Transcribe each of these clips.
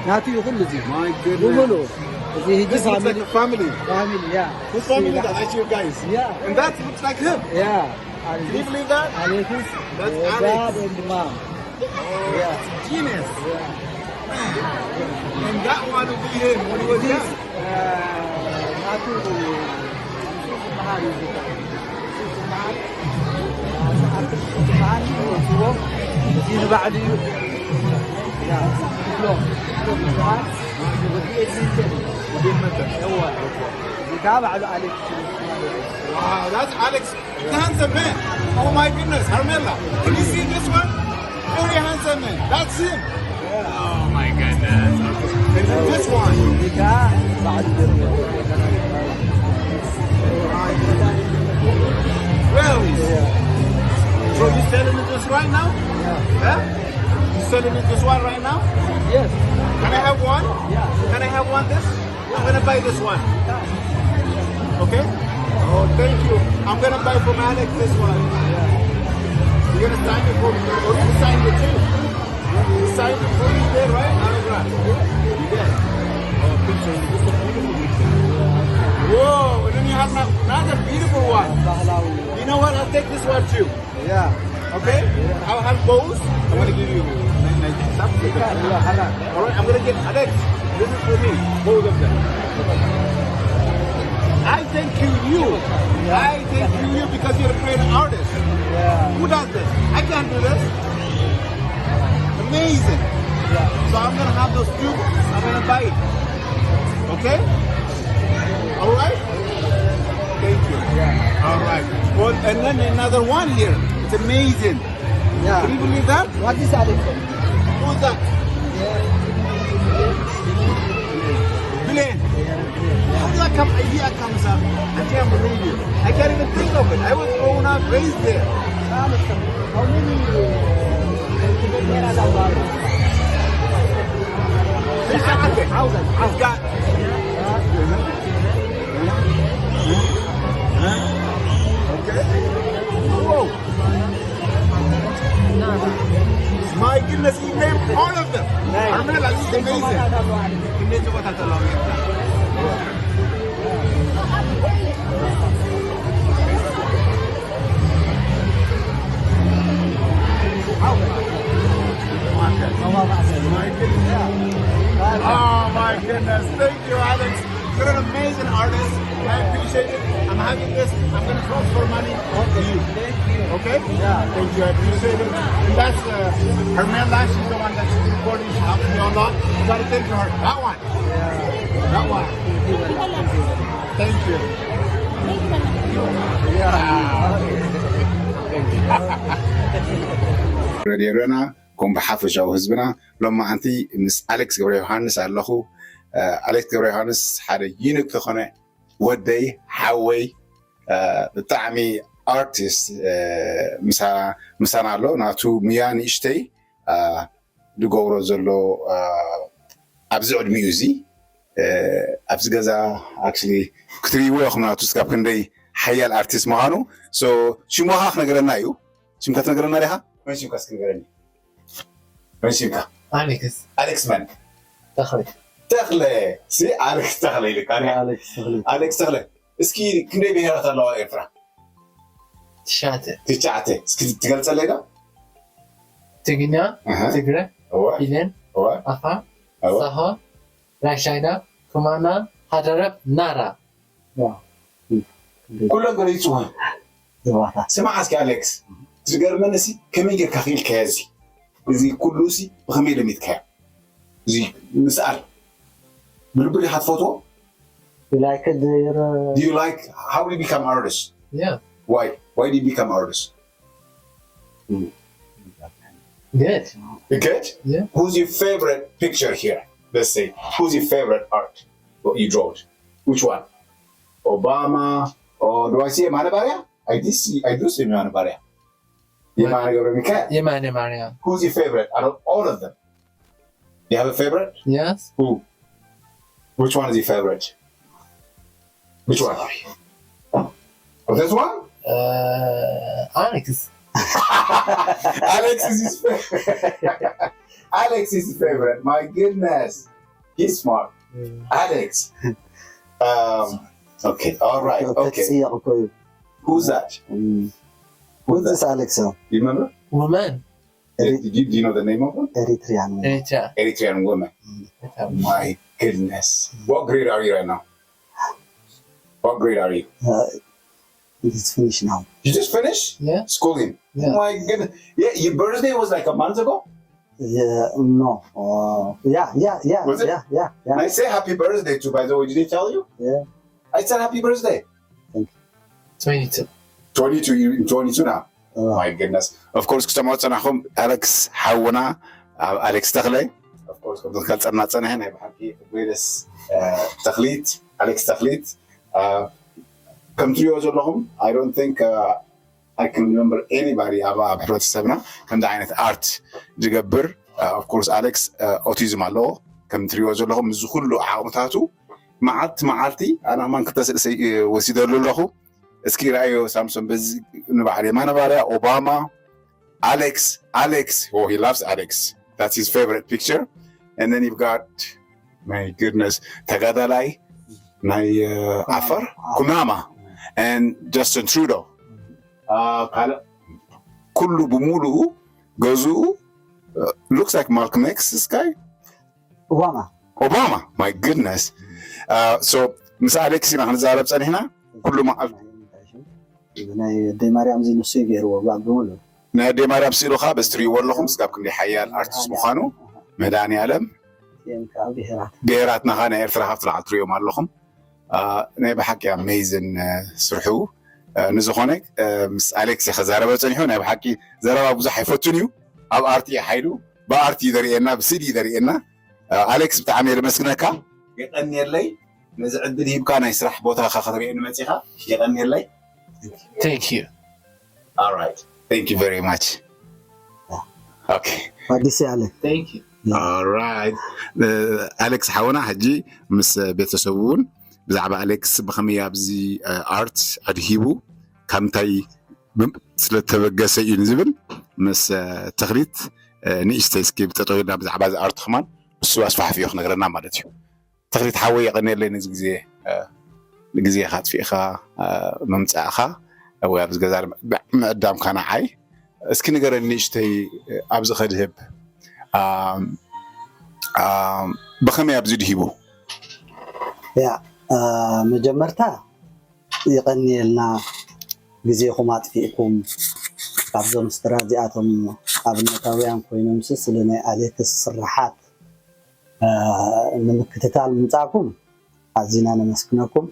ናቱ እዩ ኩሉ እዚ My ብምሉ goodness. እዚ ህጂ This looks like ፋሚሊ a family. ፋሚሊ ያ Whose family that? That's you guys. Yeah. And that looks like him. Yeah. Can you believe that? Alex. That's Yeah, Alex. Dad and mom. Oh, that's genius. Man. And that one will be him when he was young. ናቱ በሃል እዩ ዝበሃል። እዚ ንባዕሉ እዩ። ያ፣ ዲፕሎም፣ ዲፕሎም ዝበሃል። ወዲ ኤድመንተን እዩ። ወዲ ኤድመንተን። እወ። እዚ ከዓ ባዕሉ ኣሌክስ ማለት እዩ። Wow, that's Alex. He's a handsome man. Oh my goodness, Carmela. Can you see this one? Very handsome man. That's him. Oh my goodness. And then this one. እዚ ከዓ ባዕሉ ገይሩ። Really? So you selling it this right now? Huh? You selling it this one right now? Yes. Can I have one? Can I have one this? I'm gonna buy this one. Okay? Oh, thank you. I'm gonna buy from Alex this one. You're gonna sign it for me. Oh, you signed it too. You signed it for me there, right? Autograph. You did. Oh, picture. This is a beautiful picture. Whoa, and then you have another beautiful one. You know what? I'll take this one too. ያ Okay? I'll have both. I'm gonna give you. All right, I'm gonna get Alex. This is for me, both of them. I thank you, you. I thank you, you, because you're a great artist. Who does this? I can't do this. Amazing. So I'm gonna have those two. I'm gonna buy it. Okay? All right? Thank you. All right. Well, and then another one here. It's amazing. ያ Can you believe that? ዋት ኢዝ ኣሌክስ? Who's that? Billion. How did I come? I, I can't believe you. I can't even think of it. I was grown up, raised there. He's got Okay. Whoa. My goodness, he named all of them. Armela, this is amazing. Oh my goodness. Thank you, Alex. You're an amazing artist. I appreciate it. I'm having this. I'm going to transfer money to you. Okay? Yeah. Thank you. I appreciate it. And that's uh, Hermela. She's the one that's recording. She helps me a lot. You got to thank her. That one. That one. Thank you. Yeah. ረድዮ ሮና ከም ብሓፈሻዊ ህዝብና ሎማዓንቲ ምስ ኣሌክስ ገብረ ዮሃንስ ኣለኹ። ኣሌክስ ገብረ ዮሃንስ ሓደ ዩኒክ ዝኾነ ወደይ ሓወይ ብጣዕሚ ኣርቲስት ምሳና ኣሎ። ናቱ ሙያ ንእሽተይ ዝገብሮ ዘሎ ኣብዚ ዕድሚኡ እዚ ኣብዚ ገዛ ኣክሊ ክትርእይዎ ኢኹም። ናቱ ስጋብ ክንደይ ሓያል ኣርቲስት ምዃኑ ሽሙ ከዓ ክነገረና እዩ። ሽምካ ትነግረና ዲኻ? መን ሽምካ እስኪ ንገረኒ። መን ሽምካ? ኣሌክስ ኣሌክስ መን? ተኽለ ተኽለ። ሲ ኣሌክስ ተኽለ ኢልካ። ኣሌክስ ተኽለ። ኣሌክስ ተኽለ። እስኪ ክንደይ ብሄራት ኣለዋ ኤርትራ? ትሽዓተ ትሽዓተ። እስኪ ትገልጸለይ ዶ? ትግርኛ፣ ኣሃ። ትግረ፣ እወ። ቢሌን፣ እወ። ኣፋር፣ እወ። ሳሆ፣ ራሻይዳ፣ ኩማና፣ ሃደረብ፣ ናራ። ኩሎም ገሊጽዎ። ዞባታት ስማዕ እስኪ ኣሌክስ፣ ዝገርመኒ ሲ ከመይ ጌርካ ክኢልካዮ? እዚ እዚ ኩሉ ሲ ብኸመይ ለሚድካዮ? እዚ ምስኣል ብልቢ ዲኻ ትፈትዎ? ላይክ ዘይረ Do you like how do you become artist? Yeah. Why? Why do you become artist? Good. You good? Yeah. Who's your favorite picture here? Let's say, who's your favorite art? What you draw? Which one? Obama or do I see Yemane Barya? I did see, I do see Yemane Barya. Yemane Barya. Yemane Barya. Who's your favorite out of all of them? You have a favorite? Yes. Who? Which one is your favorite? Which one? Oh, this one? Uh, Alex. Alex is his favorite. Alex is his favorite. My goodness. He's smart. Alex. Um, okay. All right. Okay. ተጽየቕ እኮ እዩ Who's that? እም፣ Who's this that? Alex ነው You remember? Woman. Do you, do you know the name of him? ኤሪትሪያን Eritrea. Eritrean woman. My goodness. What grade are you right now? What grade are you? It's finish now. You just finished Yeah. schooling. Yeah. My goodness. Yeah, your birthday was like a month ago. Yeah, no. Uh, yeah, yeah, yeah, Was it? yeah, yeah, yeah. And I say happy birthday too, by the way. Did I tell you? Yeah. I said happy birthday. twenty-two. twenty-two, you twenty-two now. Uh, My goodness. Of course, ክሰምዖ ዝጸናኹም ኣሌክስ ሓውና፣ ኣብ ኣሌክስ ተኽለ። Of course፣ ከም ዝገልጸልና ጸንሐ ናይ ብሓቂ greatest ተኽሊት ኣሌክስ ተኽሊት። ከም ትሪኦ ዘለኹም I don't think I can remember anybody ኣብ ኣብ ሕብረተሰብና ከምዚ ዓይነት art ዝገብር። Of course ኣሌክስ autism ኣለዎ። ከም ትሪኦ ዘለኹም እዚ ኩሉ ዓቕምታቱ መዓልቲ መዓልቲ ኣነ ከማን ክልተ ስእሊ ወሲደሉ ኣለኹ። እስኪ ርኣዮ ሳምሶን በዚ ንባዕል የማነ ባርያ ኦባማ Alex Alex oh he loves Alex that's his favorite picture and then you've got my goodness ተጋዳላይ ናይ ዓፋር ኩናማ and Justin Trudeau ካልእ ኩሉ ብምሉኡ ገዝኡ looks like Malcolm X this guy ኦባማ ኦባማ my goodness so ምስ ኣሌክስ ኢና ክንዛረብ ጸኒሕና ኩሉ መዓልቲ ናይ ኣደይ ማርያም እዚ ንሱ እዩ ገይርዎ ብሙሉ ናይ ኣደይ ማርያም ስእሉ ከዓ በዚ ትሪእዎ ኣለኹም ስጋብ ክንደይ ሓያል ኣርቲስት ምዃኑ መድሃኒ ኣለም እም ከዓ ብሄራት ብሄራትና ከዓ ናይ ኤርትራ ካብቲ ላዕሊ ትሪኦም ኣለኹም ናይ ብሓቂ ኣሜዝን ስርሑ ንዝኾነ ምስ ኣሌክስ ከዛረበ ፀኒሑ ናይ ብሓቂ ዘረባ ብዙሕ ኣይፈቱን እዩ ኣብ ኣርቲ ሓይሉ ብኣርቲ እዩ ዘርእየና ብስእሊ እዩ ዘርእየና ኣሌክስ ብጣዕሚ የመስግነካ የቀንየለይ ነዚ ዕድል ሂብካ ናይ ስራሕ ቦታካ ክትርእየኒ መፂኻ የቀንየለይ Thank you. All right. Thank you very much. Okay. ኣዲስ ኣለ Thank you. All right. ኣሌክስ ሓውና ሕጂ ምስ ቤተሰቡ እውን ብዛዕባ ኣሌክስ ብኸመይ ኣብዚ ኣርት ኣድሂቡ ካብ ምንታይ ስለተበገሰ እዩ ንዝብል ምስ ተኽሊት ንእሽተይ እስኪ ብጠጠው ኢልና ብዛዕባ እዚ ኣርት ከማን እሱ ኣስፋሕፊዮ ክነግረና ማለት እዩ። ተኽሊት ሓወይ የቐንየለይ ነዚ ግዜ ግዜኻ ኣጥፊእኻ ምምፃእኻ ወይ ኣብዚ ገዛ ምዕዳምካ ንዓይ እስኪ ንገረኒ ንእሽተይ ኣብዚ ከድህብ ብኸመይ ኣብዚ ድሂቡ ያ መጀመርታ ይቐንየልና ግዜኹም ኣጥፊእኩም ካብዞም ስድራ እዚኣቶም ኣብነታውያን ኮይኖምስ ስለ ናይ ኣሌክስ ስራሓት ንምክትታል ምምፃእኩም ኣዚና ነመስግነኩም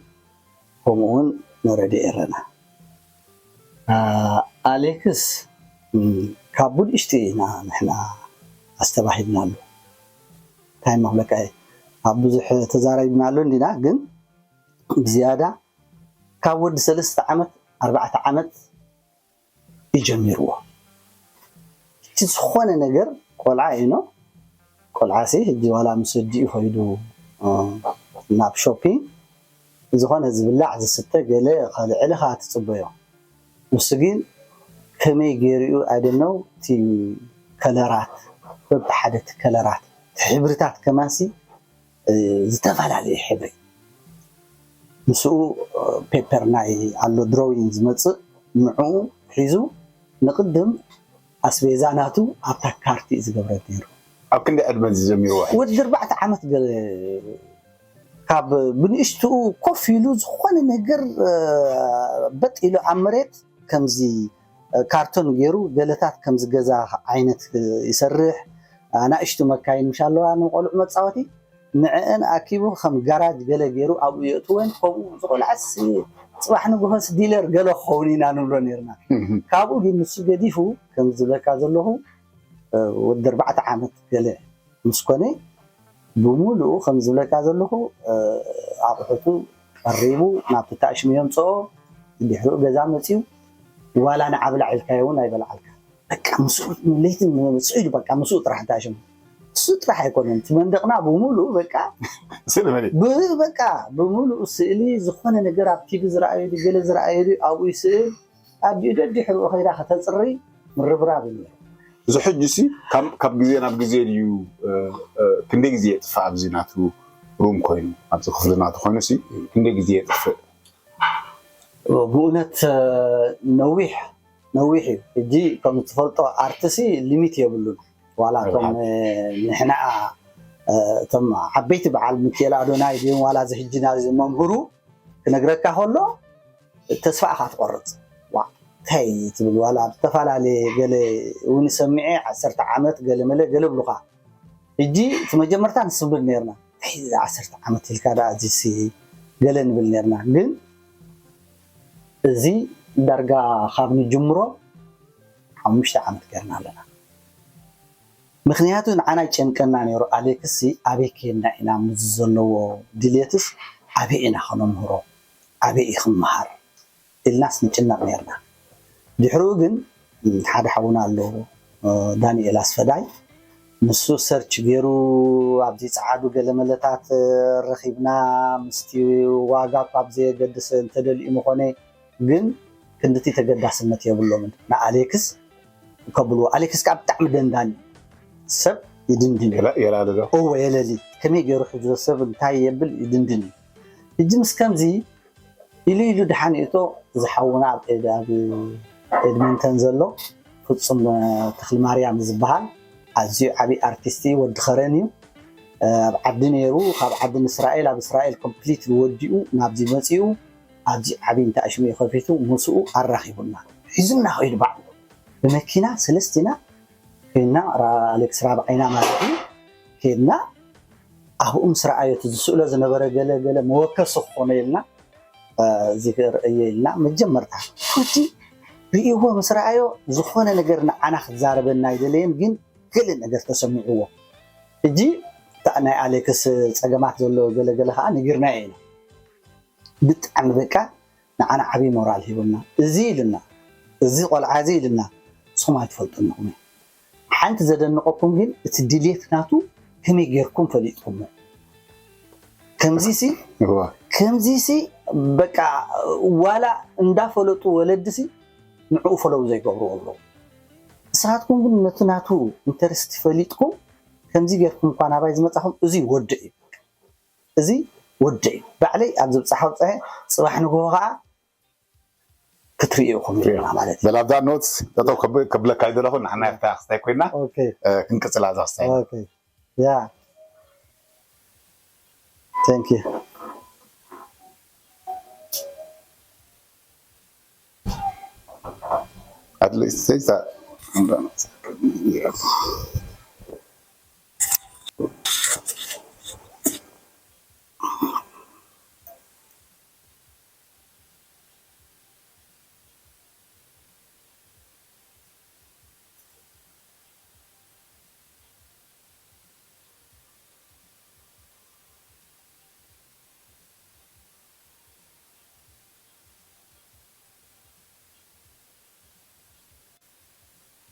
ከምኡውን ነረድኤ ኣለና ኣሌክስ ካብ ንእሽቲ ኢና ንሕና ኣስተባሂልና ኣሎ እንታይ መብለካ ኣብ ብዙሕ ተዛራቢና ኣሎ እንዲና ግን ብዝያዳ ካብ ወዲ ሰለስተ ዓመት ኣርባዕተ ዓመት ይጀሚርዎ እቲ ዝኾነ ነገር ቆልዓ ኢኖ ቆልዓ ሲ ሕጂ ዋላ ምስ ወዲኡ ከይዱ ናብ ሾፒንግ ዝኾነ ዝብላዕ ዝስተ ገለ ከልዕልኻ ትፅበዮ ንሱ ግን ከመይ ገይሩኡ ኣይደነው እቲ ከለራት በብሓደ እቲ ከለራት እቲ ሕብርታት ከማንሲ ዝተፈላለየ ሕብሪ ምስኡ ፔፐር ናይ ኣሎ ድሮዊን ዝመፅእ ንዕኡ ሒዙ ንቅድም ኣስቤዛ ናቱ ኣብታ ካርቲ እዩ ዝገብረ ነይሩ ኣብ ክንዲ ዕድመ ዝጀሚርዎ ወዲ ኣርባዕተ ዓመት ገለ ካብ ብንእሽትኡ ኮፍ ኢሉ ዝኾነ ነገር በጥ ኢሉ ኣብ መሬት ከምዚ ካርቶን ገይሩ ገለታት ከምዚ ገዛ ዓይነት ይሰርሕ ኣናእሽቱ መካይን ምሽ ኣለዋ ንቆልዑ መፃወቲ ንዕአን ኣኪቡ ከም ጋራጅ ገለ ገይሩ ኣብኡ የእትወን ከምኡ ዝቆልዓስ ፅባሕ ንግሆስ ዲለር ገለ ክኸውን ኢና ንብሎ ነርና ካብኡ ግን ንሱ ገዲፉ ከም ዝብለካ ዘለኹ ወዲ ኣርባዕተ ዓመት ገለ ምስ ኮነ ብምሉኡ ከም ዝብለካ ዘለኹ ኣቑሑቱ ቀሪቡ ናብቲ ታሽሙ የምፅኦ ድሕሪኡ ገዛ መፅዩ ዋላ ንዓብላዕ ኢልካዮ እውን ኣይበልዓልካ በቃ ምስኡ ለይትን ስዒዱ በቃ ምስኡ ጥራሕ ታሽሙ እሱ ጥራሕ ኣይኮነን እቲ መንደቕና ብምሉኡ በቃ ስእሊ መሊእ በቃ ብምሉኡ ስእሊ ዝኾነ ነገር ኣብ ቲቪ ዝረኣዩ ገለ ዝረኣዩ ኣብኡ ይስእል ኣዲኡ ደድሕሪኡ ከይዳ ከተፅሪ ምርብራብ እዩ እዚ ሕጂ ሲ ካብ ግዜ ናብ ግዜ ድዩ እቲ ክንደይ ግዜ የጥፍእ ኣብዚ ናቱ ሩም ኮይኑ ኣብዚ ክፍሊ ናቱ ኮይኑ ሲ ክንደይ ግዜ የጥፍእ? ብእውነት ነዊሕ ነዊሕ እዩ። ሕጂ ከም ትፈልጦ ኣርትሲ ሊሚት የብሉን። ዋላ እቶም ንሕና እቶም ዓበይቲ በዓል ሚካኤል ኣዶናይ ድዮም ዋላ እዚ ሕጂ ናዚ መምህሩ ክነግረካ ከሎ ተስፋ ኢኻ ትቆርፅ። ዋ እንታይ ትብል ዋላ ዝተፈላለየ ገለ እውን ሰሚዐ ዓሰርተ ዓመት ገለ መለ ገለ ብሉኻ። ሕጂ እቲ መጀመርታ ንስብል ነርና እንታይ ዓሰርተ ዓመት ኢልካ ደኣ እዚሲ ገለ ንብል ነርና። ግን እዚ ዳርጋ ካብ ንጅምሮ ሓሙሽተ ዓመት ገርና ኣለና። ምክንያቱ ንዓና ይጨንቀና ነይሩ ኣሌክስ ኣበይ ከየና ኢና ምስ ዘለዎ ድሌትስ ኣበይ ኢና ከነምህሮ ኣበይ እዩ ክመሃር ኢልናስ ንጭነቕ ነርና። ድሕሪኡ ግን ሓደ ሓውና ኣሎ ዳንኤል ኣስፈዳይ ንሱ ሰርች ገይሩ ኣብዚ ፀዓዱ ገለመለታት ረኺብና ምስቲ ዋጋ ካብ ዘየገድስ እንተደልዩ ምኾነ ግን ክንድቲ ተገዳስነት የብሎምን ንኣሌክስ ከብልዎ ኣሌክስ ከዓ ብጣዕሚ ደንዳኒ ሰብ ይድንድን የላልዶ እወ የለሊ ከመይ ገይሩ ሕዞ ሰብ እንታይ የብል ይድንድን እዩ። ሕጂ ምስ ከምዚ ኢሉ ኢሉ ደሓን እቶ ዝሓውና ኣብ ኤድመንተን ዘሎ ፍፁም ተክሊ ማርያም ዝበሃል ኣዝዩ ዓብዪ ኣርቲስት እዩ። ወዲ ከረን እዩ። ኣብ ዓዲ ነይሩ ካብ ዓዲ ንእስራኤል ኣብ እስራኤል ኮምፕሊት ወዲኡ ናብዚ መፂኡ ኣብዚ ዓብዪ እንታይ ሽሙ ከፊቱ ምስኡ ኣራኺቡና ሒዙና ከይዱ ባዕሉ ብመኪና ሰለስቲና ከይድና ኣሌክስ ራብዓይና ማለት እዩ ከይድና ኣብኡ ምስ ረኣዮ እቲ ዝስእሎ ዝነበረ ገለ ገለ መወከሲ ክኾኖ ኢልና እዚ ክርእዮ ኢልና መጀመርታ እቲ ርእይዎ ምስ ረኣዮ ዝኾነ ነገር ንዓና ክዛረበና ኣይደለየን ግን ገለ ነገር ተሰሚዕዎ ሕጂ ናይ ኣሌክስ ፀገማት ዘለዎ ገለገለ ከዓ ነጊርናዮ ኢና ብጣዕሚ በቃ ንዓና ዓብዪ ሞራል ሂቡና እዚ ኢልና እዚ ቆልዓ እዚ ኢልና ንስኹም ኣይትፈልጡን ኢኹም ሓንቲ ዘደንቐኩም ግን እቲ ድሌት ናቱ ከመይ ጌርኩም ፈሊጥኩሞ ከምዚሲ ከምዚሲ በቃ ዋላ እንዳፈለጡ ወለድሲ ንዕኡ ፈለው ዘይገብርዎ ኣለዉ ንስኻትኩም ግን ነቲ ናቱ ኢንተረስት ፈሊጥኩም ከምዚ ጌርኩም እኳ ናባይ ዝመፃኹም እዚ ወዲ እዩ እዚ ወደይ ባዕለይ ኣብ ዝብፃሕ ውፀሐ ፅባሕ ንግሆ ከዓ ክትርእዩ ኢኹም ኢልና ማለት እዩ። በላብዛ ኖትስ ጠጠው ከብ- ከብለካ ይደለኹ ንዓና ክስታይ ኮይና ኦኬ፣ እ፣ ክንቅፅላ እዛ ክስታይ ኦኬ። ያ። Thank you። At least say that.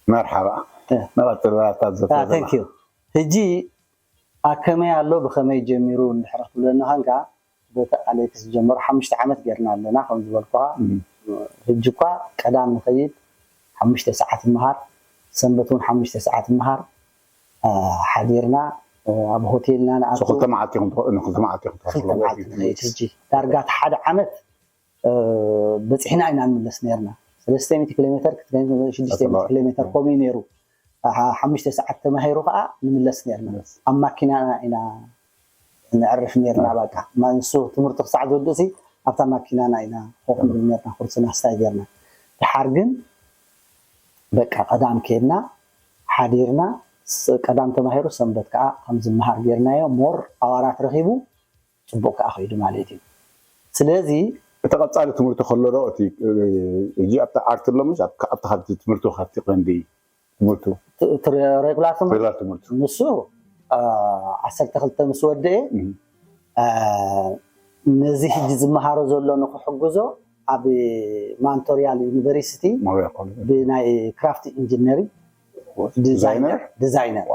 መርሓባ መቐፅል ባታ ዘተ ሕጂ ኣከመይ ኣሎ ብኸመይ ጀሚሩ እንድሕር ክትብለኒ ኸንካ በቲ ኣሌክስ ዝጀመሮ ሓሙሽተ ዓመት ጌርና ኣለና ከም ዝበልኩኻ ሕጂ እኳ ቀዳም ንኸይድ ሓሙሽተ ሰዓት እምሃር ሰንበት እውን ሓሙሽተ ሰዓት እምሃር ሓዲርና ኣብ ሆቴልና ንኣቱ ክልተ መዓልቲ ኢኹም ትኸ- ንክልተ መዓልቲ ኢኹም ትኸፍልዎ ክልተ መዓልቲ ንኸይድ ሕጂ ዳርጋ እቲ ሓደ ዓመት በፂሕና ኢና ንምለስ ነርና ሰለስተ ሚእቲ ኪሎ ሜተር ክትከይን ሽዱሽተ ሚእቲ ኪሎ ሜተር ከምኡ እዩ ነይሩ ሓ- ሓሙሽተ ሰዓት ተማሂሩ ከዓ ንምለስ ነርና ኣብ ማኪናና ኢና ነዕርፍ ነርና በቃ ማ- ንሱ ትምህርቱ ክሳዕ ዝወድእ ሲ ኣብታ ማኪናና ኢና ኮፍ ንብል ነርና ኩርስና ስታይ ጌርና ድሓር ግን በቃ ቀዳም ከድና ሓዲርና ስ- ቀዳም ተማሂሩ ሰንበት ከዓ ከም ዝመሃር ጌርናዮ ሞር ኣዋራት ረኪቡ ፅቡቅ ከዓ ከይዱ ማለት እዩ ስለዚ እቲ ቀፃሊ ትምህርቲ ከሎ ዶ እቲ ሕጂ ኣብቲ ኣርት ኣሎ ምሽ ኣብቲ ካብቲ ትምህርቱ ካብቲ ቀንዲ ትምህርቱ ሬጉላር ትምህርቲ ሬጉላር ትምህርቱ ንሱ ዓሰርተ ክልተ ምስ ወደአ ነዚ ሕጂ ዝመሃሮ ዘሎ ንክሕግዞ ኣብ ማንቶሪያል ዩኒቨርሲቲ ማውያ ኮሌጅ ብናይ ክራፍት ኢንጂነሪንግ ዲዛይነር ዲዛይነር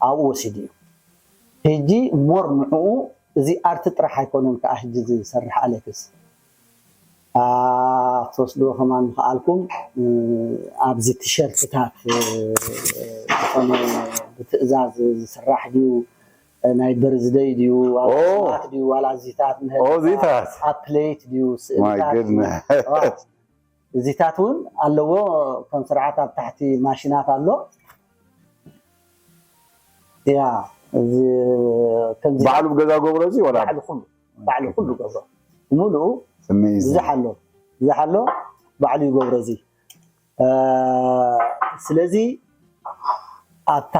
ኣብኡ ወሲዱ እዩ ሕጂ ሞር ንዕኡ እዚ ኣርት ጥራሕ ኣይኮነን ከዓ ሕጂ ዝሰርሕ ኣሌክስ ትወስድዎ ከማን ምክኣልኩም ኣብዚ ቲሸርትታት ዝኾነ ብትእዛዝ ዝስራሕ ድዩ ናይ በርዝደይ ድዩ ዋላ ኦ። ስማት ድዩ ዋላ እዚታት ንሀ ኦ፣ እዚታት። ኣብ ፕሌት ድዩ My goodness. እዚታት እውን ኣለዎ። ከም ስርዓት ኣብ ታሕቲ ማሽናት ኣሎ። ያ እዚ ከምዚ ባዕሉ ብገዛ ገብሮ እዚ ወላ ባዕሉ ኩሉ ባዕሉ ኩሉ ገብሮ ሙሉኡ ስምዒት ብዙሕ ኣሎ ብዙሕ ኣሎ ባዕሉ ይገብሮ እዚ እ፣ ስለዚ ኣብታ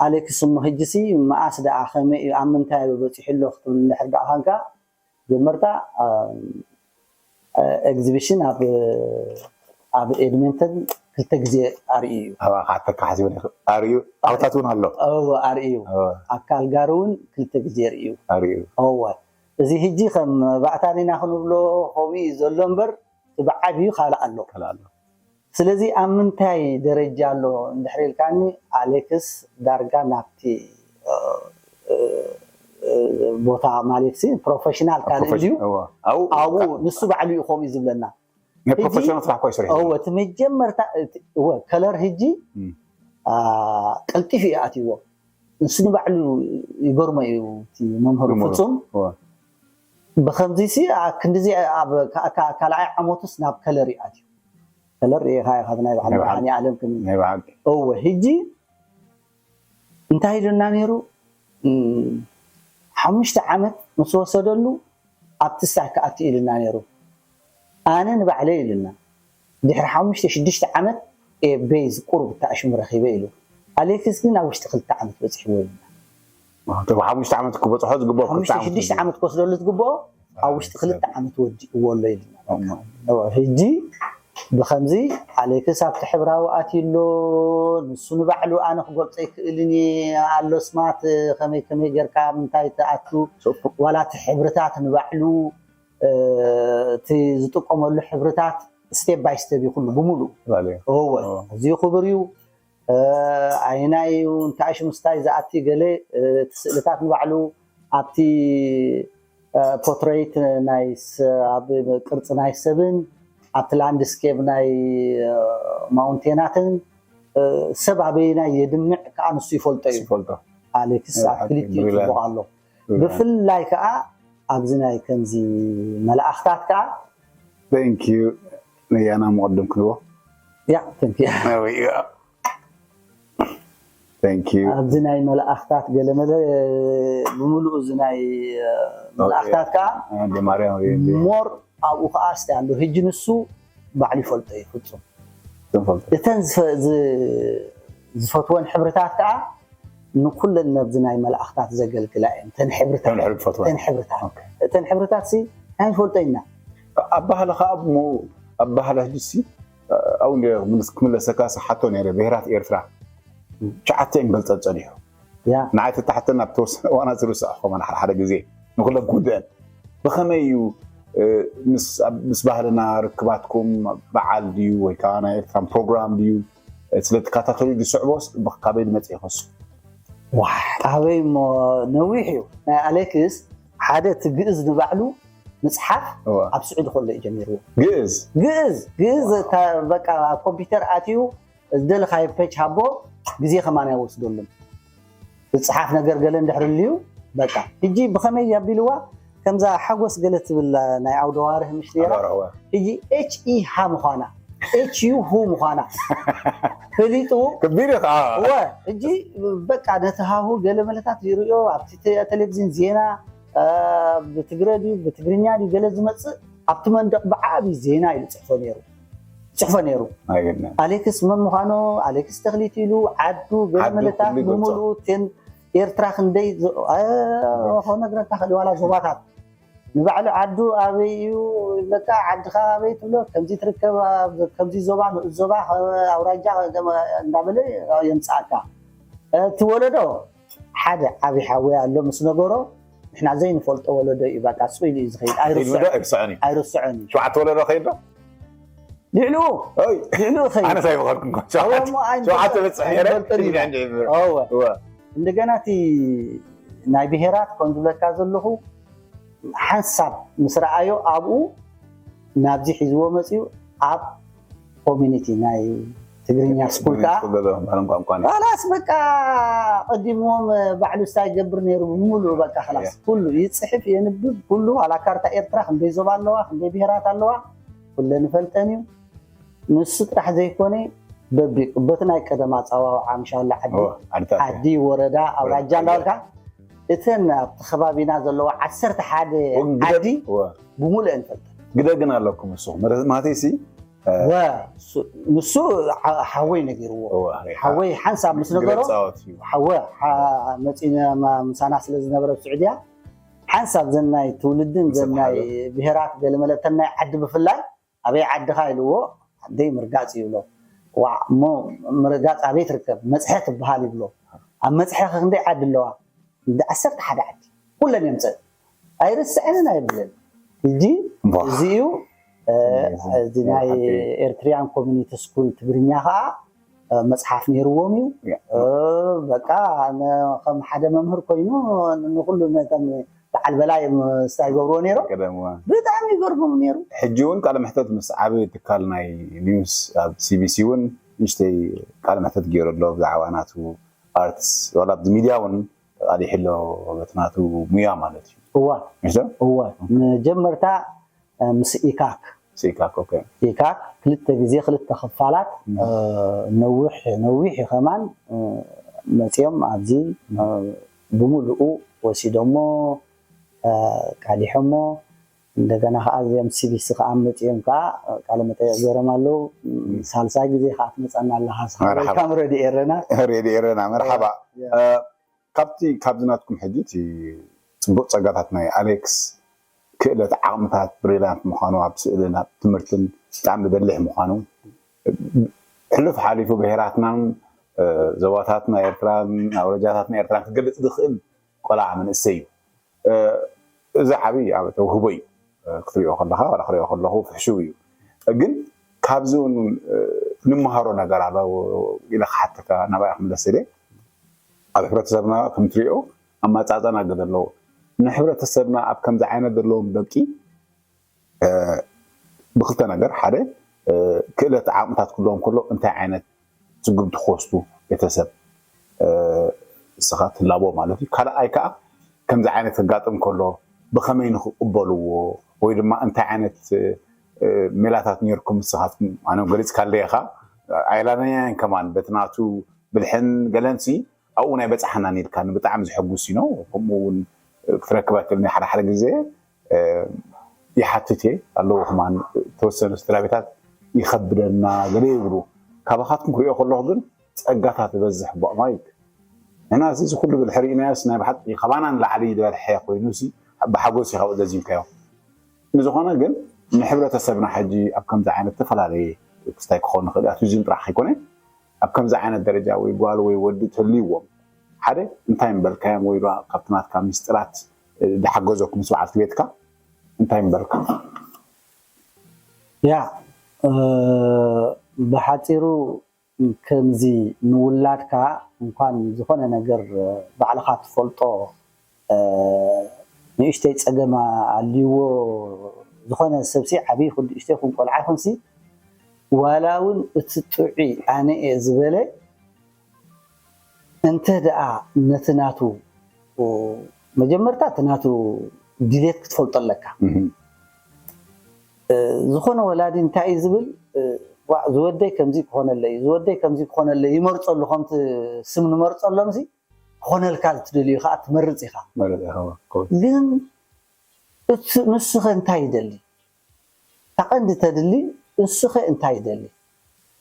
ኣሌክስ እሞ ሕጂሲ መኣስ ደኣ ከመይ እዩ ኣብ ምንታይ በፂሑ ኣሎ ክትብል እንድሕር ደኣ ኳንካ ጀመርታ ኤግዚቢሽን ኣብ ኣብ ኤድመንተን ክልተ ግዜ ኣርእዩ እዩ ኣባካ ተካሓሲበ ኣርእዩ ኣብታት እውን ኣሎ እወ ኣርእዩ እወ፣ ኣብ ካልጋሪ እውን ክልተ ግዜ ኣርእዩ ኣርእዩ እወ እዚ ሕጂ ከም ባእታን ኢና ክንብሎ ከምኡ እዩ ዘሎ እምበር እቲ ብዓብዩ ካልእ ኣሎ ካልእ ኣሎ ስለዚ ኣብ ምንታይ ደረጃ ኣሎ እንድሕር ኢልካኒ ኣሌክስ ዳርጋ ናብቲ እ፣ እ፣ እ፣ ቦታ ማለት ሲ ፕሮፌሽናል ካልእ እዩ ፕሮፌሽን- እወ፣ ኣብኡ ኣብኡ ንሱ ባዕሉ እዩ ከምኡ ዝብለና ናይ ፕሮፌሽናል ስራሕ እኮ ይሰርሕ እወ እቲ መጀመርታ እቲ- እወ ከለር ህጂ እም። አ፣ ቀልጢፉ እዩ ኣትይዎ ንሱ ንባዕሉ ይገርሞ እዩ እቲ መምህሩ መምህሩ። ፍጹም እወ፣ ብከምዚ ሲ አ፣ ክንዲዚ ኣብ ካ- ካ- ካልኣይ ዓመቱስ ናብ ከለር እዩ ኣትዩ ከለር ሪኢኻ ኢኻ ናይ ናይ በዓል። ባዕል ዓለም ክም ናይ በዓል እወ ህጂ እንታይ ኢሉና ነይሩ እም፣ ሓሙሽተ ዓመት ምስ ወሰደሉ ኣብቲ ስታይ ክኣቱ ኢሉና ነይሩ ኣነ ንባዕለይ ኢሉና ድሕሪ ሓሙሽተ ሽዱሽተ ዓመት እየ ቤዝ ቁሩብ ተኣሽሙ ረኺበ ኢሉ ኣሌክስ ግን ኣብ ውሽጢ ክልተ ዓመት በፂሕዎ ኢሉና እቶም ሓሙሽተ ዓመት ክበፅሖ ዝግብኦ ክልተ ሓሙሽተ ዓመት ሽዱሽተ ዓመት ክወስደሉ ዝግብኦ ኣብ ውሽጢ ክልተ ዓመት ወዲእዎ ኣሎ ኢልና ሕጂ ብከምዚ ኣሌክስ ኣብቲ ሕብራዊ ኣትዩ ኣሎ ንሱ ንባዕሉ ኣነ ክገልፆ ይክእልን እየ ኣሎ ስማት ከመይ ከመይ ጌርካ ምንታይ ትኣቱ ዋላ እቲ ሕብርታት ንባዕሉ እቲ ዝጥቀመሉ ሕብርታት ስቴፕ ባይ ስቴፕ ይኩሉ ብምሉእ እወ እዚ ክቡር እዩ ኣይናይ እንታይ ሽምስታይ ዝኣቲ ገለ እቲ ስእልታት ንባዕሉ ኣብቲ ፖትሬት ናይ ኣብ ቅርፂ ናይ ሰብን ኣብቲ ላንድስኬፕ ናይ ማውንቴናትን ሰብ ኣበየናይ የድምዕ ከዓ ንሱ ይፈልጦ እዩ ይፈልጦ ኣሌክስ ኣብ ክልቲኡ ፅቡቅ ኣሎ ብፍላይ ከዓ ኣብዚ ናይ ከምዚ መላእክታት ከዓ ንያና መቀደም ክንዎ ያ Thank you. ኣብዚ ናይ መላእክታት ገለመለ ብምሉእ እዚ ናይ መላእክታት ከዓ ማርያም ሞር ኣብኡ ከዓ እስቲ ኣሎ ህጂ ንሱ ባዕሉ ይፈልጦ እዩ ፍፁም እተን ዝፈትወን ሕብርታት ከዓ ንኩለን ነብዚ ናይ መላእክታት ዘገልግላ እየን እተን ሕብርታት እተን ሕብርታት እተን ሕብርታት ሲ ኣይንፈልጦ ኢና ኣብ ባህሊ ከዓ ኣብ ባህሊ ህጂ ሲ ኣብኡ ክምለሰካ ሓቶ ነይረ ብሄራት ኤርትራ ሸዓተ እዮም በልፀ ፀኒሑ ንዓይ ተታሕተን ኣብ ተወሰነ እዋናት ዝርሳዕ ክኸውን ሓደ ሓደ ግዜ ንኩለን ክውድአን ብኸመይ እዩ ምስ ባህልና ርክባትኩም በዓል ድዩ ወይ ከዓ ናይ ኤርትራን ፕሮግራም ድዩ ስለትከታተሉ ዝስዕቦስ ካበይ ዝመፅእ ይኸሱ ዋ ኣበይ እሞ ነዊሕ እዩ ናይ ኣሌክስ ሓደ እቲ ግእዝ ንባዕሉ ምፅሓፍ ኣብ ስዑዲ ከሎ እዩ ጀሚርዎ ግእዝ ግእዝ ግእዝ በቃ ኣብ ኮምፒውተር ኣትዩ ዝደለካዮ ፔጅ ሃቦ ግዜ ከማን ኣይወስደሉን ዝፅሓፍ ነገር ገለ እንድሕር ልዩ በቃ ሕጂ ብኸመይ ኣቢልዋ ከምዛ ሓጎስ ገለ ትብል ናይ ኣውደ ዋርህ ምሽ ነራ ሕጂ ኤች ኢ ሃ ምዃና ኤች ዩ ሁ ምዃና ፈሊጡ ከቢድ እዩ ከዓ እወ ሕጂ በቃ ነቲ ሃሁ ገለ መለታት ይርእዮ ኣብቲ ቴሌቪዝን ዜና ብትግረ ድዩ ብትግርኛ ድዩ ገለ ዝመፅእ ኣብቲ መንደቕ ብዓብዪ ዜና ኢሉ ፅሕፎ ነይሩ ፅሕፎ ነይሩ ኣሌክስ መን ምዃኑ ኣሌክስ ተክሊት ኢሉ ዓዱ ገለ መለታት ብምሉእ ኤርትራ ክንደይ ነግረካ ክእል ዋላ ዞባታት ንባዕሉ ዓዱ ኣበይ እዩ ይብለካ ዓድካ ኣበይ ትብሎ ከምዚ ትርከብ ከምዚ ዞባ ንኡስ ዞባ ኣውራጃ እንዳበለ የምፅኣካ እቲ ወለዶ ሓደ ዓብይ ሓወይ ኣሎ ምስ ነገሮ ንሕና ዘይንፈልጦ ወለዶ እዩ በቃ ስቕ ኢሉ እዩ ዝኸይድ ኣይርስዖን እዩ ኣይርስዖን እዩ ሸውዓተ ወለዶ ከይድ ዶ ልዕልኡ ልዕልኡ ኸይድ ኣነስ ኣይበኸርኩን ሸውዓተ በፅሕ ነረ እንደገና እቲ ናይ ብሄራት ከም ዝብለካ ዘለኹ ሓንሳብ ምስ ረኣዮ ኣብኡ ናብዚ ሒዝዎ መፅኡ ኣብ ኮሚኒቲ ናይ ትግርኛ ስኩል ከዓ ስኩል ዘሎ ባህልን ቋንቋን እዩ። ላስ በቃ ቀዲምዎም ባዕሉ ስታይ ይገብር ነይሩ ብምሉእ በቃ ላስ ኩሉ ይፅሕፍ የንብብ ኩሉ ዋላ ካርታ ኤርትራ ክንደይ ዞባ ኣለዋ ክንደይ ብሄራት ኣለዋ ኩለን ይፈልጠን እዩ። ንሱ ጥራሕ ዘይኮነ በቢ በቲ ናይ ቀደም ኣፀዋውዓ ምሻላ ዓዲ ኦ፣ ዓድታት ዓዲ ወረዳ ኣውራጃ እንዳበልካ እተን ኣብቲ ከባቢና ዘለዋ ዓሰርተ ሓደ ወግደ- ዓዲ ወ- ብሙሉእ ንፈልጠን። ግደ ግን ኣለኩም ንስኹም ማለት ሲ ወ- ሱ- ንሱ ሓ- ሓወይ ነጊርዎ። ሓወይ ሓንሳብ ምስ ነገሮ ፃወት እዩ። ሓወ ሓ- መፂነ ማ- ምሳና ስለ ዝነበረ ኣብ ስዑድያ ሓንሳብ ዘናይ ትውልድን ምስ ዘናይ ሓወ። ብሄራት ገለመለተን ናይ ዓዲ ብፍላይ ኣበይ ዓድኻ ኢልዎ ዓደይ ምርጋፅ ይብሎ። ዋ እሞ ምርጋፅ ኣበይ ትርከብ መፅሐ ትበሃል ይብሎ። ኣብ መፅሐ ክንደይ ዓዲ ኣለዋ እንደ ዓሰርተ ሓደ ዓዲ ኩለን የምፅእ ኣይርስዐንን ኣይብልን። ሕጂ እምቧ። እዚ እዩ እ፣ እዚ እዚ ናይ ሓቂ። ኤርትሪያን ኮሚኒቲ ስኩል ትግርኛ ከዓ እ፣ መፅሓፍ ነይርዎም እዩ። ያ። እ፣ በቃ ነ- ከም ሓደ መምህር ኮይኑ ንኩሉ ነቶም በዓል በላይ ምስታይ ይገብርዎ ነይሮም። ቀደም እዋን። ብጣዕሚ ይገርሞም ነይሩ። ሕጂ እውን ቃለ መሕተት ምስ ዓብ ትካል ናይ ኒውስ ኣብ ሲቢሲ እውን ንእሽተይ ቃለ መሕተት ገይሩ ኣሎ ብዛዕባ ናቱ ኣርትስ ዋላ ኣብዚ ሚድያ እውን ኣሊሑ ኣሎ በቲ ናቱ ሙያ ማለት እዩ። እዋ ምሽ እዋ መጀመርታ እ፣ ምስ ኢካክ ሲካክ ኦኬ ኢካክ ክልተ ግዜ ክልተ ክፋላት እ፣ ነዊሕ ነዊሕ እዩ ከማን እ፣ መፂኦም ኣብዚ እ፣ ብምሉኡ ወሲዶሞ እ፣ ቃሊሖሞ እንደገና ከዓ እዚኦም ሲቢሲ ከዓ መፂኦም ከዓ እ፣ ቃለ መጠየቅ ገይሮም ኣለዉ። እ፣ ሳልሳይ ግዜ ከዓ ትመፀና ኣለካ መርሓባ። ወልካም ረዲ ኤረና ሬድዮ ኤረና መርሓባ ያ። እ፣ ካብቲ ካብዚ ናትኩም ሕጂ እቲ ፅቡቅ ፀጋታት ናይ ኣሌክስ ክእለት ዓቕምታት ብሪላንት ምዃኑ ኣብ ስእልን ኣብ ትምህርትን ብጣዕሚ በሊሕ ምዃኑ ሕሉፍ ሓሊፉ ብሄራትናን እ፣ ዞባታትና ኤርትራን ኣውረጃታትና ኤርትራን ክገልፅ ዝኽእል ቆልዓ መንእሰይ እዩ። እ፣ እዚ ዓብዪ ኣብ ተውህቦ እዩ። እ፣ ክትሪኦ ከለካ ዋላ ክሪኦ ከለኹ ፍሕሽው እዩ። ግን ካብዚ እውን እ፣ ንምሃሮ ነገር ኣሎ ኢለ ክሓተካ ናባይ ክምለስ እየ። ኣብ ሕብረተሰብና ከም ትሪኦ ኣማፃፀና ገለ ኣለዎ። ንሕብረተሰብና ኣብ ከምዚ ዓይነት ዘለዎም ደቂ እ፣ ብክልተ ነገር ሓደ እ፣ ክእለት ዓቕምታት ክህልዎም ከሎ እንታይ ዓይነት ስጉምቲ ክወስዱ ቤተሰብ እ፣ እስኻ ትላቦ ማለት እዩ። ካልኣይ ከዓ ከምዚ ዓይነት ከጋጥም ከሎ ብኸመይ ንክቕበልዎ ወይ ድማ እንታይ ዓይነት እ፣ ሜላታት ነርኩም ንስኻትኩም ኣነ ገሊፅካለይ ኢኻ ኣይላነያን ከማን በቲ ናቱ ብልሕን ገለንሲ ኣብኡ ናይ በፃሕናን ኢልካ ብጣዕሚ ዝሐጉስ እዩ ነው ከምኡ እውን ክትረክብ ኣይክእልን ሓደ ሓደ ግዜ ይሓትት እየ ኣለዎ ከማን ተወሰኑ ስድራ ቤታት ይኸብደና ገለ ይብሉ ካባኻትኩም ክሪኦ ከለኹ ግን ፀጋታት ዝበዝሕ ቦቕ ማይክ ንሕና እዚ እዚ ኩሉ ብልሒ ርኢናዮስ ናይ ብሓቂ ካባና ንላዕሊ ዝበልሐ ኮይኑ ሲ ብሓጎስ እዩ ካብኡ ዘዚምካዮ ንዝኾነ ግን ንሕብረተሰብና ሕጂ ኣብ ከምዚ ዓይነት ዝተፈላለየ ክስታይ ክኾን ንኽእል ኣቲዝም ጥራሕ ከይኮነ ኣብ ከምዚ ዓይነት ደረጃ ወይ ጓል ወይ ወዲ ተልይዎም ሓደ እንታይ ምበልካዮም ወይ ካብቲ ናትካ ሚስጥራት ዝሓገዘኩም ምስ በዓልቲ ቤትካ እንታይ ምበልካ ያ ብሓፂሩ ከምዚ ንውላድካ እንኳን ዝኾነ ነገር ባዕልኻ ትፈልጦ ንእሽተይ ፀገም ኣልይዎ ዝኾነ ሰብሲ ዓብዪ ይኹን ንእሽተይ ይኹን ቆልዓ ይኹንሲ ዋላ እውን እቲ ጥዑይ ኣነ እየ ዝበለ እንተ ደኣ ነቲ ናቱ መጀመርታ እቲ ናቱ ድሌት ክትፈልጦ ኣለካ ዝኾነ ወላዲ እንታይ እዩ ዝብል ዝወደይ ከምዚ ክኾነለይ ዝወደይ ከምዚ ክኾነለይ ይመርፀሉ ከምቲ ስም ንመርፀሎም ሲ ክኾነልካ ትደልዩ ከዓ ትመርፅ ኢኻ ግን ንስኸ እንታይ ይደሊ ታቐንዲ ተድሊ ንስኸ እንታይ ይደሊ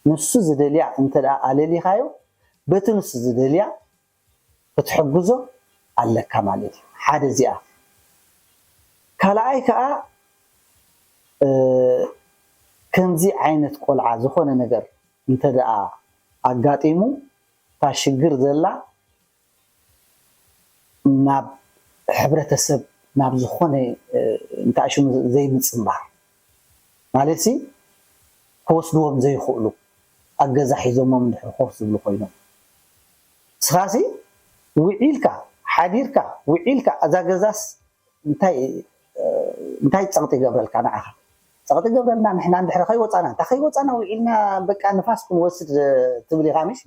ንሱ ዝደልያ እንተ ኣለሊኻዮ በቲ ንሱ ዝደልያ ክትሕግዞ ኣለካ ማለት እዩ ሓደ እዚኣ ካልኣይ ከዓ ከምዚ ዓይነት ቆልዓ ዝኾነ ነገር እንተ ደኣ ኣጋጢሙ እታ ሽግር ዘላ ናብ ሕብረተሰብ ናብ ዝኾነ እንታይ ሽሙ ዘይምፅምባር ማለት ሲ ክወስድዎም ዘይኽእሉ ኣብ ገዛ ሒዞሞም እንድሕር ኮፍ ዝብሉ ኮይኖም ንስኻሲ ውዒልካ ሓዲርካ ውዒልካ እዛ ገዛስ እንታይ እንታይ ፀቕጢ ይገብረልካ ንዓኻ ጸቕጢ ገብረልና። ንሕና እንድሕር ከይወጻና፣ እንታ ከይወጻና ውዒልና በቃ ንፋስ ክንወስድ ትብል ኢኻ ምሽ?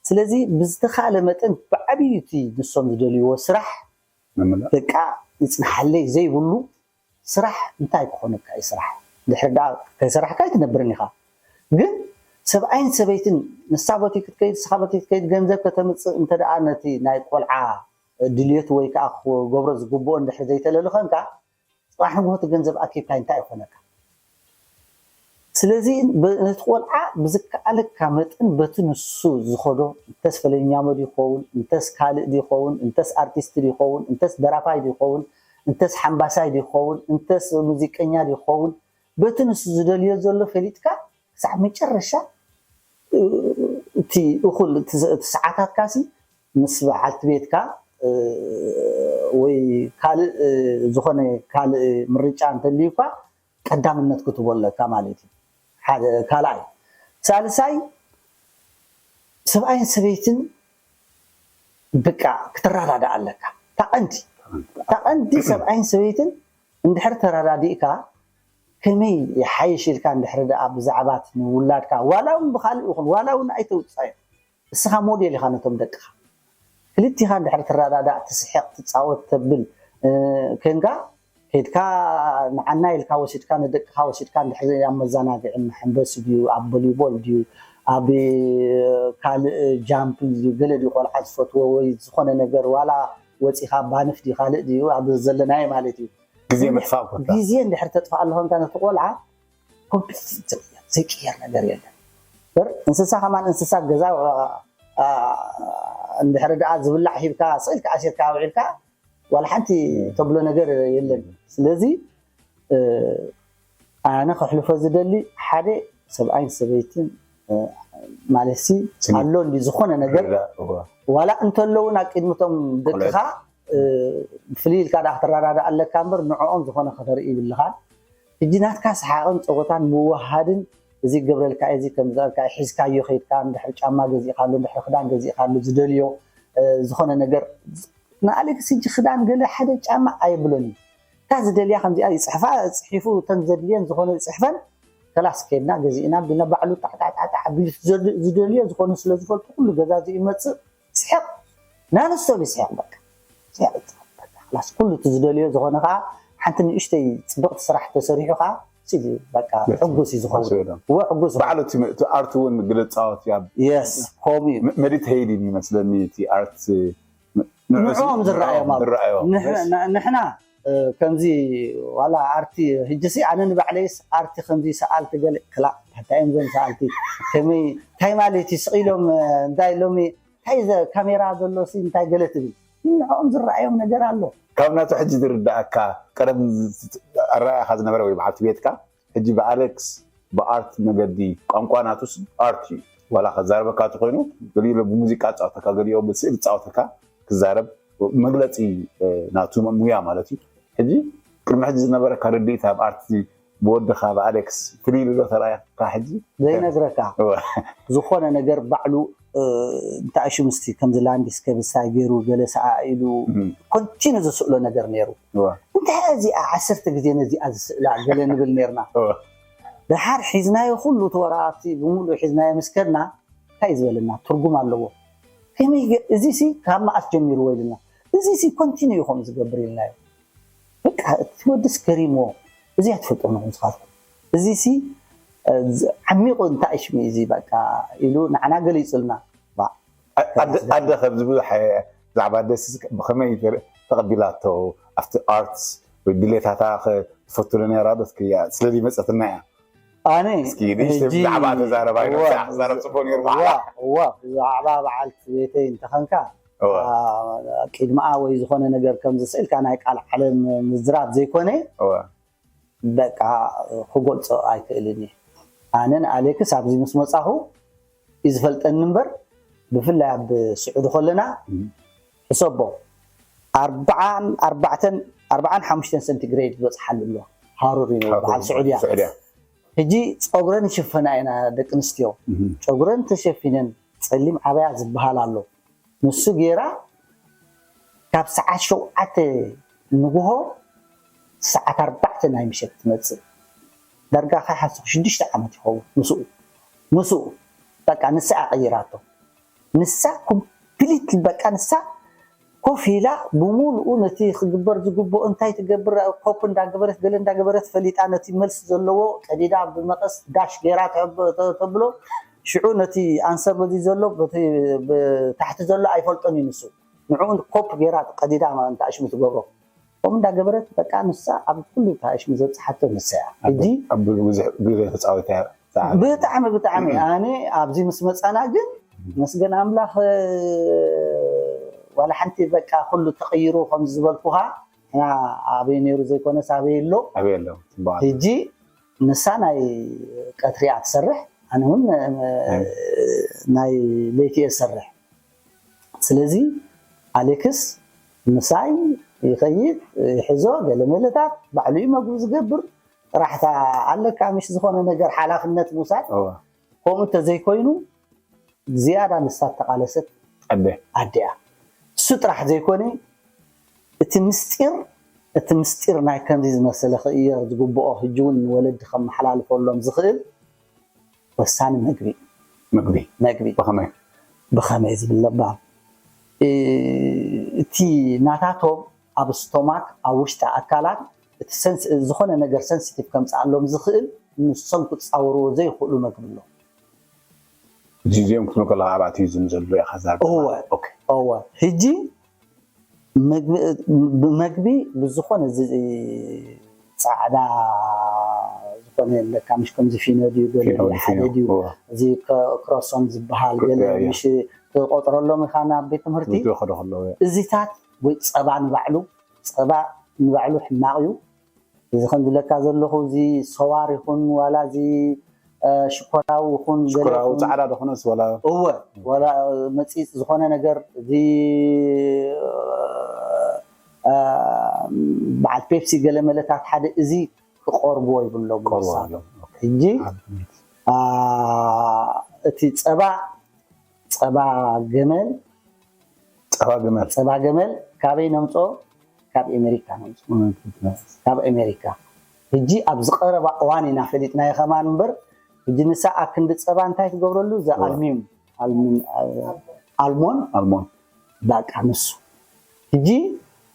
ስለዚ ብዝተኻለ መጠን ብዓብዩ እቲ ንሶም ዝደልይዎ ስራሕ በቃ ይጽንሓለይ ዘይብሉ ስራሕ እንታይ ክኾነካ እዩ? ስራሕ ድሕሪ ደኣ ከይሰራሕካ ኣይትነብርን ኢኻ። ግን ሰብኣይን ሰበይትን ንሳ በቲ ክትከይድ ንስኻ በቲ ክትከይድ ገንዘብ ከተምፅእ እንተ ደኣ ነቲ ናይ ቆልዓ ድልየቱ ወይ ከዓ ክገብሮ ዝግብኦ እንድሕር ዘይተለልኸንካ፣ ፅባሕ ንግሆ እቲ ገንዘብ ኣኪብካ እንታይ ይኾነካ? ስለዚ ነቲ ቆልዓ ብዝከኣለካ መጠን በቲ ንሱ ዝኸዶ፣ እንተስ ፈለኛ ሞድ ይኸውን፣ እንተስ ካልእ ይኸውን፣ እንተስ ኣርቲስት ይኸውን፣ እንተስ ደራፋይ ይኸውን፣ እንተስ ሓምባሳይ ይኸውን፣ እንተስ ሙዚቀኛ ይኸውን፣ በቲ ንሱ ዝደልዮ ዘሎ ፈሊጥካ ክሳዕ መጨረሻ እቲ እኹል እቲ ሰዓታትካ ሲ ምስ በዓልቲ ቤትካ ወይ ካልእ ዝኾነ ካልእ ምርጫ እንተልዩካ ቀዳምነት ክትቦ ኣለካ ማለት እዩ። ሓደ ካልኣይ፣ ሳልሳይ ሰብኣይን ሰበይትን በቃ ክትረዳዳእ ኣለካ። ታቐንዲ ታቐንዲ ሰብኣይን ሰበይትን እንድሕር ተረዳዲእካ ከመይ ይሓይሽ ኢልካ እንድሕር ደኣ ብዛዕባት ንውላድካ ዋላ እውን ብካልእ ይኹን ዋላ እውን ኣይተውፅኣዮ። እስኻ ሞዴል ኢኻ ነቶም ደቅኻ። ክልቲኻ እንድሕር ትረዳዳእ ትስሕቕ ትፃወት ተብል ከንካ ከድካ ንዓና ኢልካ ወሲድካ ንደቅኻ ወሲድካ እንድሕር ኣብ መዘናግዒ መሐንበሲ ድዩ ኣብ ቮሊቦል ድዩ ኣብ ካልእ ጃምፕ ድዩ ገለ ድዩ ቆልዓ ዝፈትዎ ወይ ዝኾነ ነገር ዋላ ወፂኻ ባንፍ ድዩ ካልእ ድዩ ኣብ ዘለናዮ ማለት እዩ ግዜ ምጥፋእ ኮታ ግዜ እንድሕር ተጥፋእ ኣለኾንካ ነቲ ቆልዓ ኮምፕሊት ዘይቅየር ነገር የለን በር እንስሳ ከማን እንስሳ ገዛ እንድሕር ደኣ ዝብላዕ ሂብካ ስእልካ ኣሲርካ ኣውዒልካ ዋላ ሓንቲ ተብሎ ነገር የለን ስለዚ ኣነ ከሕልፎ ዝደሊ ሓደ ሰብኣይን ሰበይትን ማለት ሲ ኣሎ እንዲ ዝኾነ ነገር ዋላ እንተለውን ኣብ ቅድምቶም ደቅኻ ብፍልይ ኢልካ ዳ ክትረዳዳ ኣለካ እምበር ንዕኦም ዝኾነ ከተርኢ ይብልኻን ሕጂ ናትካ ሰሓቕን ፀወታን ምወሃድን እዚ ገብረልካ እዚ ከምዝበልካ ሒዝካዮ ከይድካ እንድሕር ጫማ ገዚእካሉ እንድሕር ክዳን ገዚእካሉ ዝደልዮ ዝኾነ ነገር ንኣሌክስ ሕጂ ክዳን ገለ ሓደ ጫማ ኣየብሎን እዩ እታ ዝደልያ ከምዚኣ ይፅሕፋ ፅሒፉ እተን ዘድልየን ዝኾነ ዝፅሕፈን ከላስ ከድና ገዚእና ቢና ባዕሉ ጣዕጣዕጣዕጣዕ ኣቢሉ ዝደልዮ ዝኾነ ስለ ዝፈልጡ ኩሉ ገዛ እዚ ይመፅእ ስሕቕ ናንስቶም ይስሕቕ በቃ ስሕቕ ይፃወት በቃ ላስ ኩሉ እቲ ዝደልዮ ዝኾነ ከዓ ሓንቲ ንእሽተይ ፅብቕቲ ስራሕ ተሰሪሑ ከዓ ሲል በቃ ሕጉስ እዩ ዝኸውን እዎ ሕጉስ በዓሉ እቲ ኣርቲ እውን ግለ ፃወት እያ የስ ከምኡ እዩ ሜዲቴይቲንግ ይመስለኒ እቲ ኣርት ንዕኦም ዝረኣዮም ኣብ ዝረኣዮም ንሕና ከምዚ ዋላ ኣርቲ ህጅሲ ኣነ ንባዕለይስ ኣርቲ ከምዚ ሰኣልቲ ገለ ክላእ እንታይ እዮም ዘን ሰኣልቲ ከመይ እንታይ ማለት እዩ ስቕ ኢሎም እንታይ ሎሚ እንታይ ዘ ካሜራ ዘሎ ሲ እንታይ ገለ ትብል ንዕኦም ዝረኣዮም ነገር ኣሎ ካብ ናቱ ሕጂ ዝርዳእካ ቀደም ኣረኣእካ ዝነበረ ወይ በዓልቲ ቤትካ ሕጂ ብኣሌክስ ብኣርት መገዲ ቋንቋ ናቱስ ኣርት እዩ ዋላ ከዛረበካ ተኮይኑ ገሊኡ ብሙዚቃ ፃወተካ ገሊኦ ብስእሊ ፃወተካ ክዛረብ መግለፂ ናቱ ሙያ ማለት እዩ ሕጂ ቅድሚ ሕጂ ዝነበረካ ርድኢት ኣብ ኣርት ብወድኻ ብኣሌክስ ፍልይ ኢሉ ዶ ተራእየካ ሕጂ ዘይነግረካ ዝኾነ ነገር ባዕሉ እንታይ ሽምስቲ ከምዚ ላንድስኬፕ ሳይ ገይሩ ገለ ሰኣ ኢሉ ኮንቲኑ ዝስእሎ ነገር ነይሩ እንታይ እዚኣ ዓሰርተ ግዜ ነዚኣ ዝስእላ ገለ ንብል ነርና ድሓር ሒዝናዮ ኩሉ እቲ ወረቓቕቲ ብምሉእ ሒዝናዮ ምስ ከድና እንታይ ዝበለና ትርጉም ኣለዎ ከመይ እዚ ሲ ካብ መኣስ ጀሚርዎ ኢልና እዚ ሲ ኮንቲኑ እዩ ከምኡ ዝገብር ኢልናዮ በቃ እቲ ወድስ ገሪምዎ እዚኣ ትፈልጦ ንኹም ስኻትኩም እዚ ሲ ዓሚቑ እንታይ ሽሚ እዚ በቃ ኢሉ ንዓና ገሊጹልና ኣደ ከም ዝብሉ ብዛዕባ ኣደስ ብኸመይ ተቐቢላቶ ኣብቲ ኣርትስ ወይ ድሌታታ ትፈትሎ ነራ ዶ ትክያ ስለዚ መፀትና እያ ኣነ እስኪ ንእሽተይ ብዛዕባ ተዛረባ ኢና ብዛዕባ ክዛረብ ፅቡቅ ነይሩ ባዕላ እዋ ብዛዕባ በዓልቲ ቤተይ እንተኸንካ ቅድሚኣ ወይ ዝኾነ ነገር ከም ዝስእልካ ናይ ቃል ዓለም ምዝራብ ዘይኮነ በቃ ክገልፆ ኣይክእልን እየ ኣነ ንኣሌክስ ኣብዚ ምስ መፃኹ እዩ ዝፈልጠኒ እምበር ብፍላይ ኣብ ስዑዲ ከለና ሕሰቦ ኣርባዓን ኣርባዕተን ኣርባዓን ሓሙሽተን ሰንቲግሬድ ዝበፅሓሉ ኣሎ ሃሩር እዩ በዓል ስዑድያ ሕጂ ፀጉረን ይሽፈና ኢና ደቂ ኣንስትዮ ጨጉረን ተሸፊነን ፀሊም ዓበያ ዝበሃል ኣሎ ንሱ ገይራ ካብ ሰዓት ሸውዓተ ንግሆ ሰዓት ኣርባዕተ ናይ ምሸት ትመፅእ ዳርጋ ከይሓሰኹ ሽዱሽተ ዓመት ይኸውን ምስኡ ምስኡ በቃ ንሳ እያ ቀይራቶ። ንሳ ኮምፕሊት በቃ ንሳ ኮፍ ኢላ ብምሉኡ ነቲ ክግበር ዝግብኦ እንታይ ትገብር ኮፕ እንዳገበረት ገለ እንዳገበረት ፈሊጣ ነቲ መልሲ ዘለዎ ቀዲዳ ብመቐስ ዳሽ ገይራ ተብ- ተ- ተብሎ ሽዑ ነቲ ኣንሰር በዚ ዘሎ በቲ ብታሕቲ ዘሎ ኣይፈልጦን እዩ ንሱ ንዕኡ ኮፕ ገይራ ቀዲዳ ማለት እንታይ ሽሙ ትገብሮ ከምኡ እንዳገበረት በቃ ንሳ ኣብ ኩሉ ታሽሚ ዘብፅሓቶ ንሳ እያ ሕጂ ኣብ ብዙሕ ግዜ ተፃዊታ እያ። ብጣዕሚ ብጣዕሚ ኣነ ኣብዚ ምስ መፃና ግን መስገን ኣምላኽ ዋላ ሓንቲ በቃ ኩሉ ተቐይሩ ከም ዝበልኩኻ እና ኣበይ ነይሩ ዘይኮነስ ኣበይ ኣሎ ኣበይ ኣሎ ትበሃል። ሕጂ ንሳ ናይ ቀትሪ እያ ትሰርሕ ኣነ እውን ናይ ለይቲ እየ ዝሰርሕ ስለዚ ኣሌክስ ምሳይ ይኸይድ ይሕዞ ገለ መለታት ባዕሉ እዩ መግቢ ዝገብር ጥራሕታ ኣለካ ምሽ ዝኾነ ነገር ሓላፍነት ምውሳድ እወ ከምኡ እንተዘይኮይኑ ዝያዳ ንሳ ተቓለሰት ኣደ ኣዲኣ እሱ ጥራሕ ዘይኮነ እቲ ምስጢር እቲ ምስጢር ናይ ከምዚ ዝመሰለ ክእየር ዝግብኦ ሕጂ እውን ንወለዲ ከመሓላልፈሎም ዝኽእል ወሳኒ መግቢ እዩ። መግቢ መግቢ ብኸመይ? ብኸመይ ዝብል ለባም እ፣ እቲ ናታቶም ኣብ ስቶማክ ኣብ ውሽጢ ኣካላት እቲ ሰንስ- ዝኾነ ነገር ሰንሲቲቭ ከምፅኣሎም ዝኽእል ንሶም ክፃወርዎ ዘይኽእሉ መግቢ ኣሎ። እዚ እዚኦም ክትብሎ ከለካ ኣብ ኣቲዝም ዘሎ ኢካ ዛር እወ ኦኬ እወ ሕጂ መግቢ ብመግቢ ብዝኾነ እዚ ፃዕዳ ዝኾነ የለካ ምሽ ከምዚ ፊኖ ድዩ ገለ ፊኖ፣ ድዩ ሓደ ፊኖ፣ ድዩ እወ። እዚ ከ- ክሮሶን ዝበሃል ገለ እወ፣ እወ። ምሽ ትቆፅረሎም ኢኻ ናብ ቤት ትምህርቲ ትምህርቲ ከዶ ከለዉ እወ። እዚታት ወይ ፀባ ንባዕሉ ፀባ ንባዕሉ ሕማቕ እዩ እዚ ከም ዝብለካ ዘለኹ እዚ ሰዋር ይኹን ዋላ እዚ ሽኮራዊ ይኹን ገለ ሽኮራዊ ይኹን ፃዕዳ ዶ ኮነስ ወላ እወ ወላ መፂፅ ዝኾነ ነገር እዚ እ፣ በዓል ፔፕሲ ገለ መለታት ሓደ እዚ ክቆርብዎ ይብሎም ቆርቦ ንሳቶም። ኣሎ። ሕጂ አ፣ እቲ ፀባ ፀባ ገመል ፀባ ገመል ፀባ ገመል ካበይ ነምፅኦ ካብ ኤሜሪካ ነምፅኦ ካብ ኤሜሪካ ሕጂ ኣብ ዝቀረባ እዋን ኢና ፈሊጥናዮ ከማን እምበር ሕጂ ንሳ ኣብ ክንዲ ፀባ እንታይ ትገብረሉ እዚ ኣልሚም ኣልሚም ኣልሞን ኣልሞን ባቃ ንሱ ሕጂ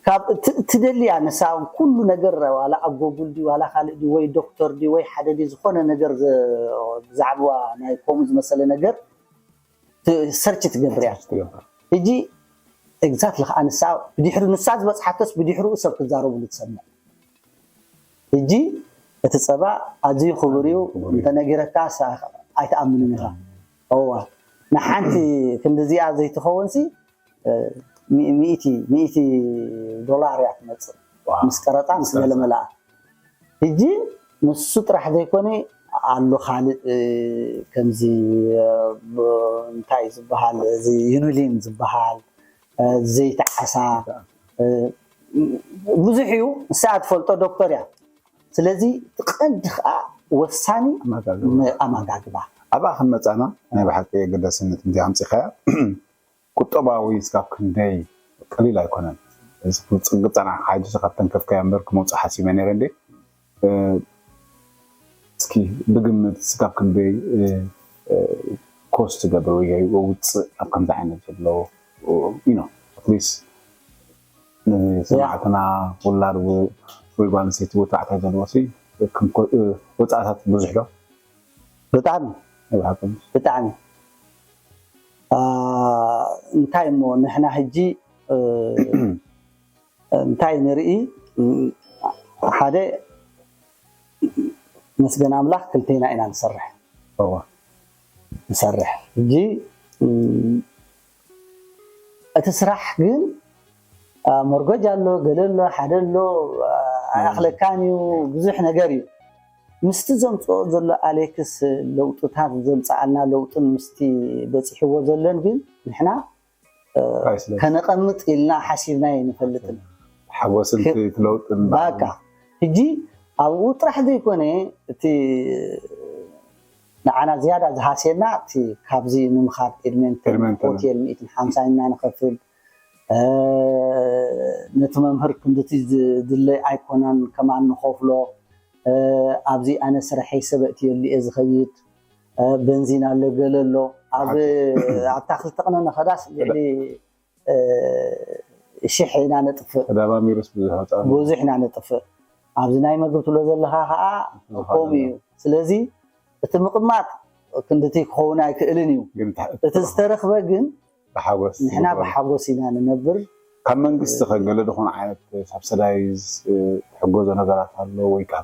ካብ ት- ትደልያ ንሳ ኩሉ ነገር ዋላ ኣብ ጎጉል ድዩ ዋላ ካልእ ድዩ ወይ ዶክተር ድዩ ወይ ሓደ ድዩ ዝኾነ ነገር ዝ- ብዛዕባ ናይ ከምኡ ዝመሰለ ነገር ሰርች ትገብር እያ ትገብር። ሕጂ ኤግዛክትሊ ከዓ ንሳ ብድሕሪ ንሳ ዝበፅሓቶስ ብድሕሪኡ ሰብ ክዛረብሉ ትሰምዕ ሕጂ እቲ ፀባ ኣዝዩ ክቡር እዩ ክቡር እዩ። እንተነጊረካ ሳ- ኣይትኣምንን ኢኻ እዋ ንሓንቲ ክንዲዚኣ ዘይትኸውን ሲ እ፣ ሚ- ሚእቲ ሚእቲ ዶላር እያ ትመፅእ ዋው። ምስ ቀረፃ ምስ ገለ መላኣ ሕጂ ንሱ ጥራሕ ዘይኮነ ኣሎ ካልእ እ፣ ከምዚ እ፣ ብ- እንታይ ዝበሃል እዚ ዩኒሊን ዝበሃል እ፣ ዘይቲ ዓሳ እ፣ ብዙሕ እዩ ንሳ ትፈልጦ ዶክተር እያ ስለዚ እቲ ቀንዲ ከዓ ወሳኒ ኣመጋግባ። ኣመጋግባ ኣብኣ ክንመፃና ናይ ብሓቂ የገደስነት እንዲ ኣምፂኻያ ቁጠባዊ ስጋብ ክንደይ ቀሊል ኣይኮነን። እዚ ክውፅእ ግብፃና ሓጅ ካብተን ከፍካያ እምበር ክመውፅእ ሓሲበ ነይረ እንዴ። እ፣ እስኪ ብግምት ስጋብ ክንደይ እ፣ እ፣ ኮስት ትገብር ወይ ውፅእ ኣብ ከምዚ ዓይነት ዘሎ you know at least ንሰማዕትና ውላድ ው- ወይ ጓል ኣንስተይቲ ወይ ተባዕታይ ዘለዎ ሲ ከም ኮ- እ፣ ወፃእታት ብዙሕ ዶ ብጣዕሚ ይብሃኩም? ብጣዕሚ አ፣ እንታይ እሞ ንሕና ሕጂ እ፣ እንታይ ንርኢ እ፣ ሓደ መስገን ኣምላኽ ክልቴና ኢና ንሰርሕ እዋ። ንሰርሕ ሕጂ እ፣ እቲ ስራሕ ግን አ፣ መርጎጅ ኣሎ ገለ ኣሎ ሓደ ኣሎ አ፣ ኣይኣኽለካን እዩ ብዙሕ ነገር እዩ ምስቲ ዘምፅኦ ዘሎ ኣሌክስ ለውጥታት ዘምፀኣልና ለውጥን ምስቲ በፂሕዎ ዘለን ግን ንሕና እ፣ ፕራይስለስ። ከነቐምጥ ኢልና ሓሲብና ኣይንፈልጥን ሓጎስን ክ- እቲ ለውጥን ባካ ሕጂ ኣብኡ ጥራሕ ዘይኮነ እቲ ንዓና ዝያዳ ዝሃስየና እቲ ካብዚ ንምኻድ ኤድመንተን ኤድመንተን። ሆቴል ሚእትን ሓምሳን ኢና ንኸፍል እ፣ ነቲ መምህር ክንድቲ ዝድለይ ኣይኮነን ከማን ንኸፍሎ ኣብዚ ኣነ ስርሐይ ሰብ እትየሉ እየ ዝኸይድ። በንዚን ኣሎ፣ ገለ ኣሎ። ኣብታ ክልተ ቅነ ነኸዳስ ልዕሊ ሽሕ ኢና ነጥፍእ። ብዙሕ ኢና ነጥፍእ። ኣብዚ ናይ መግብ ትብሎ ዘለኻ ከዓ ከምኡ እዩ። ስለዚ እቲ ምቕማጥ ክንድቲ ክኸውን ኣይክእልን እዩ። እቲ ዝተረኽበ ግን ንሕና ብሓጎስ ኢና ንነብር። ካብ መንግስቲ ከገለ ዝኾነ ዓይነት ሳብሰዳይዝ ትሕገዞ ነገራት ኣሎ ወይ ካብ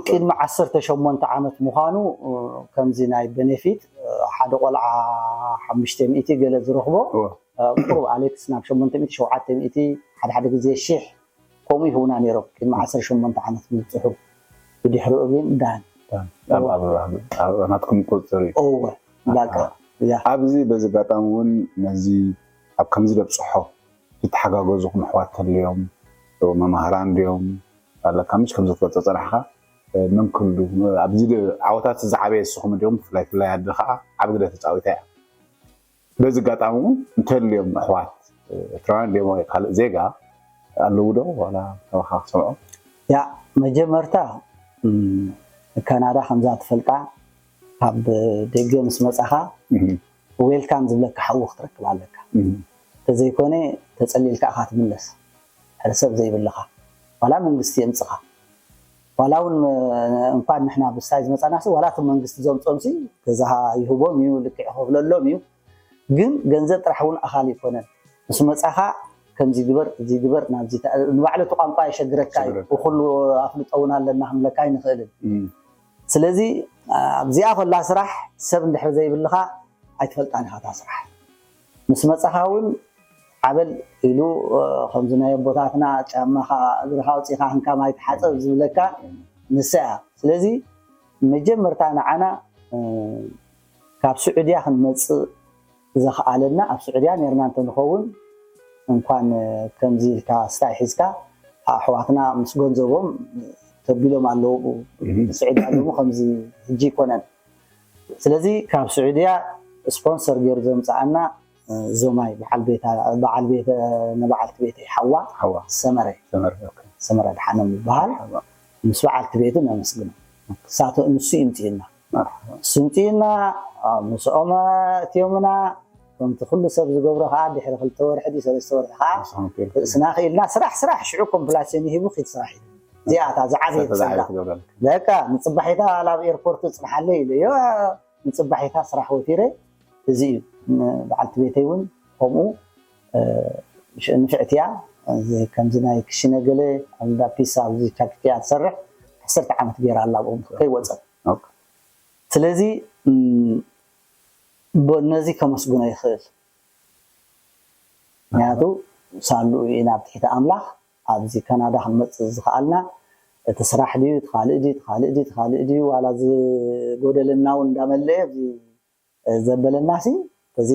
ቅድሚ ዓሰርተ ሸሞንተ ዓመት ምዃኑ ከምዚ ናይ ቤኔፊት ሓደ ቆልዓ ሓሙሽተ ሚእቲ ገለ ዝረኽቦ ቁሩብ ኣሌክስ ናብ ሸሞንተ ሚእቲ ሸውዓተ ሚእቲ ሓደ ሓደ ግዜ ሽሕ ከምኡ ይህቡና ነይሮም። ቅድሚ ዓሰርተ ሸሞንተ ዓመት ምብፅሑ ብድሕሪኡ ግን ዳን ናትኩም ቁፅፅር እዩ። እወ ላቀ ያ ኣብዚ በዚ ኣጋጣሚ እውን ነዚ ኣብ ከምዚ ደብፅሖ ዝተሓጋገዙኹም ኣሕዋት ተልዮም መማህራን ድዮም ኣለካ ምሽ ከምዚ ትፈልጦ ፀናሕካ መምክሉ ኣብዚ ዓወታት ዝዓበየ ንስኹም እንዲኹም ብፍላይ ፍላይ ኣደ ከዓ ዓብ ግደ ተፃዊታ እያ በዚ ኣጋጣሚ እውን እንተልዮም ኣሕዋት ኤርትራውያን ድዮም ወይ ካልእ ዜጋ ኣለዉ ዶ ዋላ ተባካ ክሰምዖ ያ መጀመርታ ካናዳ ከምዛ ትፈልጣ ካብ ደገ ምስ መፃኻ ዌልካም ዝብለካ ሓዊ ክትረክብ ኣለካ። እንተዘይኮነ ተፀሊልካ ኢኻ ትምለስ። ሕርሰብ ዘይብልኻ ዋላ መንግስቲ የምፅኻ ዋላ እውን እንኳን ንሕና ብስታይ ዝመፃናሲ ዋላ እቲ መንግስቲ ዘምፆምሲ ገዛኻ ይህቦም እዩ፣ ልክዕ ይኸፍለሎም እዩ። ግን ገንዘብ ጥራሕ እውን ኣኻል ይኮነን። ምስ መፃኻ ከምዚ ግበር እዚ ግበር ናብዚ ንባዕሉ እቲ ቋንቋ የሸግረካ እዩ። ብኩሉ ኣፍልጦ እውን ኣለና ክንብለካ ኣይንኽእልን። ስለዚ ኣብዚኣ ከላ ስራሕ ሰብ እንድሕር ዘይብልኻ ኣይትፈልጣን ኢኻ እታ ስራሕ። ምስ መጻኻ እውን ዓበል ኢሉ ከምዚ ናይ ኣቦታትና ጫማኻ እግርኻ ኣውጺኻ ህንካ ማይ ተሓጸብ ዝብለካ ንሳ እያ። ስለዚ መጀመርታ ንዓና ካብ ስዑድያ ክንመጽእ ዘኽኣለና ኣብ ስዑድያ ነርና እንተንኸውን እንኳን ከምዚ ኢልካ ስታይ ሒዝካ ኣሕዋትና ምስ ገንዘቦም ተቢሎም ኣለዉ። ስዑድያ ኣለዉ ከምዚ ሕጂ ይኮነን። ስለዚ ካብ ስዑድያ ስፖንሰር ገይሩ ዘምፅኣና ዞማይ በዓል ቤታ በዓል ቤተ ንበዓልቲ ቤተይ ሓዋ ሓዋ ሰመረ ሰመረ ኦኬ ሰመረ ድሓኖም ይበሃል። ሓዋ ምስ በዓልቲ ቤቱ ነመስግኖ። ክሳቶ ንሱ ይምፅእና መርሓባ እሱ ምፅእና ምስኦም እትዮምና ከምቲ ኩሉ ሰብ ዝገብሮ ከዓ ድሕሪ ክልተ ወርሒ ድዩ ሰለስተ ወርሒ ከዓ ንስኹም ከይድኩም ርእስና ክኢልና ስራሕ ስራሕ ሽዑ ኮምፕላሴን ሂቡ ኪድ ስራሕ ኢሉ እዚኣታ ዝዓበየት ሰብዳ ዝዓበየት ገብረልካ በቃ ንፅባሒታ ላብ ኤርፖርት ፅንሓለይ ኢለዮ። ንፅባሒታ ስራሕ ወፊረ እዚ እዩ። በዓልቲ ቤተይ እውን ከምኡ ንፍዕቲ እያ። ከምዚ ናይ ክሽነ ገለ ኣልዳ ፒሳ ኣብዚ ቻክቲ እያ ትሰርሕ። ዓሰርተ ዓመት ገይራ ኣላ ኣብኦም ከይወፀት። ስለዚ ነዚ ከመስግኖ ይኽእል። ምክንያቱ ሳሉ ኢና ኣብ ትሕቲ ኣምላኽ ኣብዚ ካናዳ ክንመፅእ ዝኸኣልና እቲ ስራሕ ድዩ እቲ ካልእ ድዩ እቲ ካልእ ድዩ እቲ ካልእ ድዩ ዋላ ዝጎደለና እውን እንዳመለየ ዘበለናሲ እዚ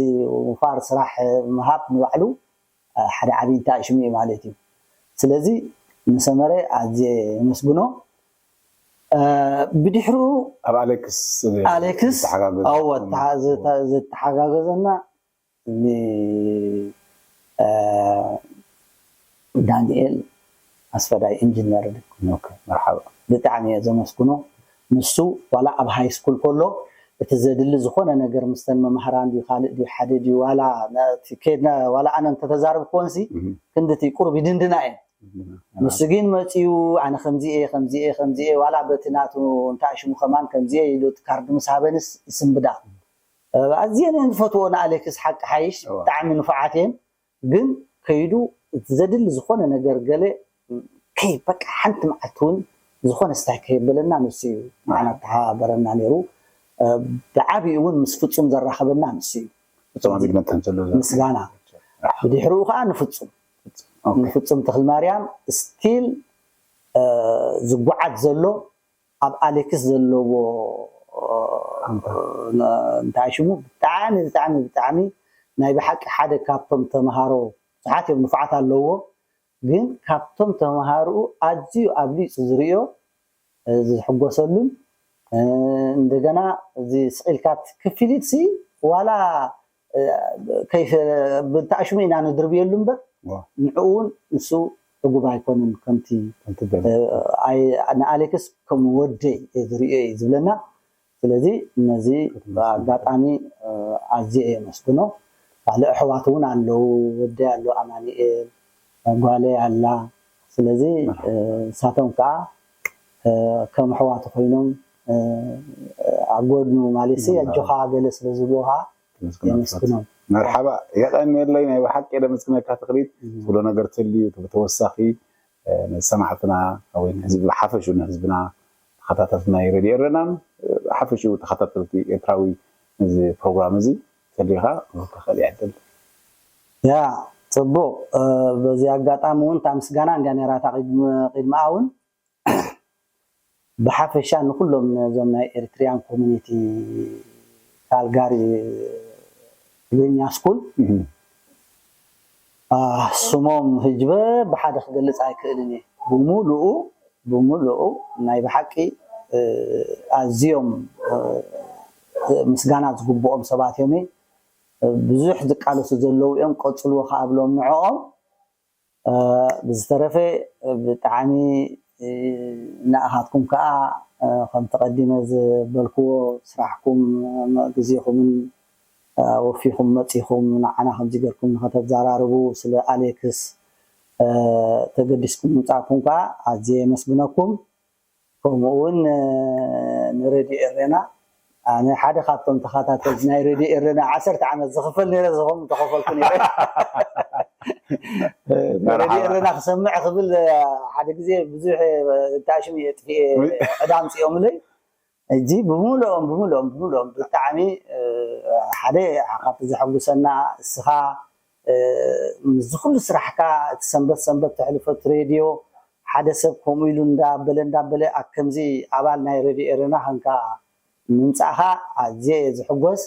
ውፋር ስራሕ ምሃብ ንባዕሉ ሓደ ዓብይ እንታይ ሽሙ እዩ ማለት እዩ። ስለዚ ንሰመረ ኣዝየ የመስግኖ። ብድሕሪኡ ኣብ ኣሌክስ ኣሌክስ ዝተሓጋገዘ ኣወ ዝተሓጋገዘና ዳንኤል ኣስፈዳይ ኢንጂነር መርሓባ ብጣዕሚ እየ ዘመስግኖ። ንሱ ዋላ ኣብ ሃይ ስኩል ከሎ እቲ ዘድሊ ዝኾነ ነገር ምስተን መማህራን ድዩ ካልእ ድዩ ሓደ ድዩ ዋላ ዋላ ኣነ እንተተዛረብክወንሲ ክንድቲ ቁሩብ ይድንድና እየን። ንሱ ግን መፅዩ ኣነ ከምዚ እየ ከምዚ እየ ከምዚ እየ ዋላ በቲ ናቱ እንታይ ሽሙ ከማን ከምዚ እየ ኢሉ እቲ ካርድ ምስ ሃበንስ ይስንብዳ። ኣዝየን እየን ዝፈትዎ ንኣሌክስ ሓቂ ሓይሽ ብጣዕሚ ንፉዓት እየን። ግን ከይዱ እቲ ዘድሊ ዝኾነ ነገር ገለ ከይ በቃ ሓንቲ መዓልቲ እውን ዝኾነ ስታይ ከየበለና ንሱ እዩ ንዓና ተሓባበረና ነይሩ። ብዓብኡ እውን ምስ ፍፁም ዘራኸበና ንሱ እዩ። ፍፁም ኣብ ኢድ መታን ዘሎ ምስጋና ብድሕሪኡ ከዓ ንፍፁም ንፍፁም ተኽልማርያም ስቲል ዝጓዓዝ ዘሎ ኣብ ኣሌክስ ዘለዎ እንታይ ሽሙ ብጣዕሚ ብጣዕሚ ብጣዕሚ ናይ ብሓቂ ሓደ ካብቶም ተምሃሮ ብዙሓት እዮም ንፉዓት ኣለዎ ግን ካብቶም ተምሃርኡ ኣዝዩ ኣብሊፁ ዝርእዮ ዝሕጎሰሉን እንደገና እዚ ስቕ ኢልካ ክፍሊት ሲ ዋላ ብታእሽሙ ኢና ንድርብየሉ እምበር ንዕኡ እውን ንሱ ሕጉብ ኣይኮንን ከምቲ ከምቲ ደም ኣይ ንኣሌክስ ከም ወደይ እየ ዝርእዮ እዩ ዝብለና። ስለዚ ነዚ ብኣጋጣሚ ኣዝየ እየ የመስግኖ። ካልእ ኣሕዋት እውን ኣለዉ፣ ወደይ ኣሎ ኣማኒኤል፣ ጓለይ ኣላ። ስለዚ ንሳቶም ከዓ ከም ኣሕዋት ኮይኖም ኣብ ጎድኑ ማለት ሲ ኣጆኻ ገለ ስለ ዝብሉኻ የመስግኖም። መርሓባ የቐንየለይ። ናይ ብሓቂ የመስግነካ ተኽሊት። ትብሎ ነገር ትልዩ ተወሳኺ ንሰማዕትና ወይ ንህዝቢ ብሓፈሽኡ ንህዝብና ተኸታተልቲ ናይ ሬድዮ ኤረናን ሓፈሽኡ ተኸታተልቲ ኤርትራዊ እዚ ፕሮግራም እዚ ተሊኻ ተኸል ይዕድል ያ ጽቡቕ። በዚ ኣጋጣሚ እውን እታ ምስጋና እንዲያ ነራታ ቅድሚ ቅድሚ እውን ብሓፈሻ ንኩሎም ነዞም ናይ ኤሪትሪያን ኮሚኒቲ ካልጋሪ ትግርኛ ስኩል ስሞም ህጅበ ብሓደ ክገልፅ ኣይክእልን እየ። ብሙሉኡ ብሙሉኡ ናይ ብሓቂ ኣዝዮም ምስጋና ዝግብኦም ሰባት እዮም። ብዙሕ ዝቃለሱ ዘለዉ እዮም። ቀፅልዎ ከዓ ብሎም ንዕኦም። ብዝተረፈ ብጣዕሚ ንኣኻትኩም ከዓ ከም ተቐዲመ ዝበልክዎ ስራሕኩም ግዜኹምን ወፊኹም መፂኹም ንዓና ከምዚ ገርኩም ንኸተዘራርቡ ስለ ኣሌክስ ተገዲስኩም ምምፃእኩም ከዓ ኣዝየ የመስግነኩም። ከምኡ እውን ንሬድዮ ኤረና ኣነ ሓደ ካብቶም ተኸታተልቲ ናይ ሬድዮ ኤረና ዓሰርተ ዓመት ዝኽፈል ነረ ዝኾም ተኸፈልኩ ነረ ሬድዮ ኤረና ክሰምዕ ክብል ሓደ ግዜ ብዙሕ ታሽም እየ ጥፍኤ ዕዳ ኣምፅኦምለይ። እጂ ብምልኦም ብምልኦም ብምልኦም ብጣዕሚ ሓደ ካብቲ ዘሐጉሰና እስኻ ምስዚ ኩሉ ስራሕካ እቲ ሰንበት ሰንበት ተሕልፈት ሬድዮ ሓደ ሰብ ከምኡ ኢሉ እንዳበለ እንዳበለ ኣብ ከምዚ ኣባል ናይ ሬድዮ ኤረና ከንካ ምምፃእኻ ኣዝየ እየ ዝሕጎስ።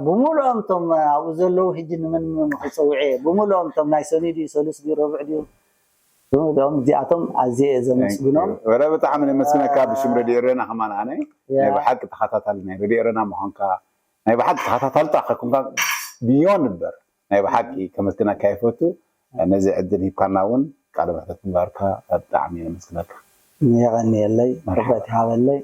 ብምልኦም እቶም ኣብኡ ዘለዉ ሕጂ ንመን ክፀውዐ እየ? ብምልኦም እቶም ናይ ሰኑይ ድዩ ሰሉስ ድዩ ረቡዕ ድዩ ብምልኦም እዚኣቶም ኣዝየ እየ ዘመስግኖም። ወረ ብጣዕሚ ነመስግነካ ብሽም ሬድዮ ኤረና ከማን ኣነ ናይ ብሓቂ ተኸታታሊ ናይ ሬድዮ ኤረና ምዃንካ ናይ ብሓቂ ተኸታታልታ ከኩንካ ብዮን እምበር ናይ ብሓቂ ከመስግነካ ይፈቱ። ነዚ ዕድል ሂብካና እውን ቃለ ምሕረት ምግባርካ ብጣዕሚ ነመስግነካ። የቐንየለይ። ክብረት ይሃበለይ።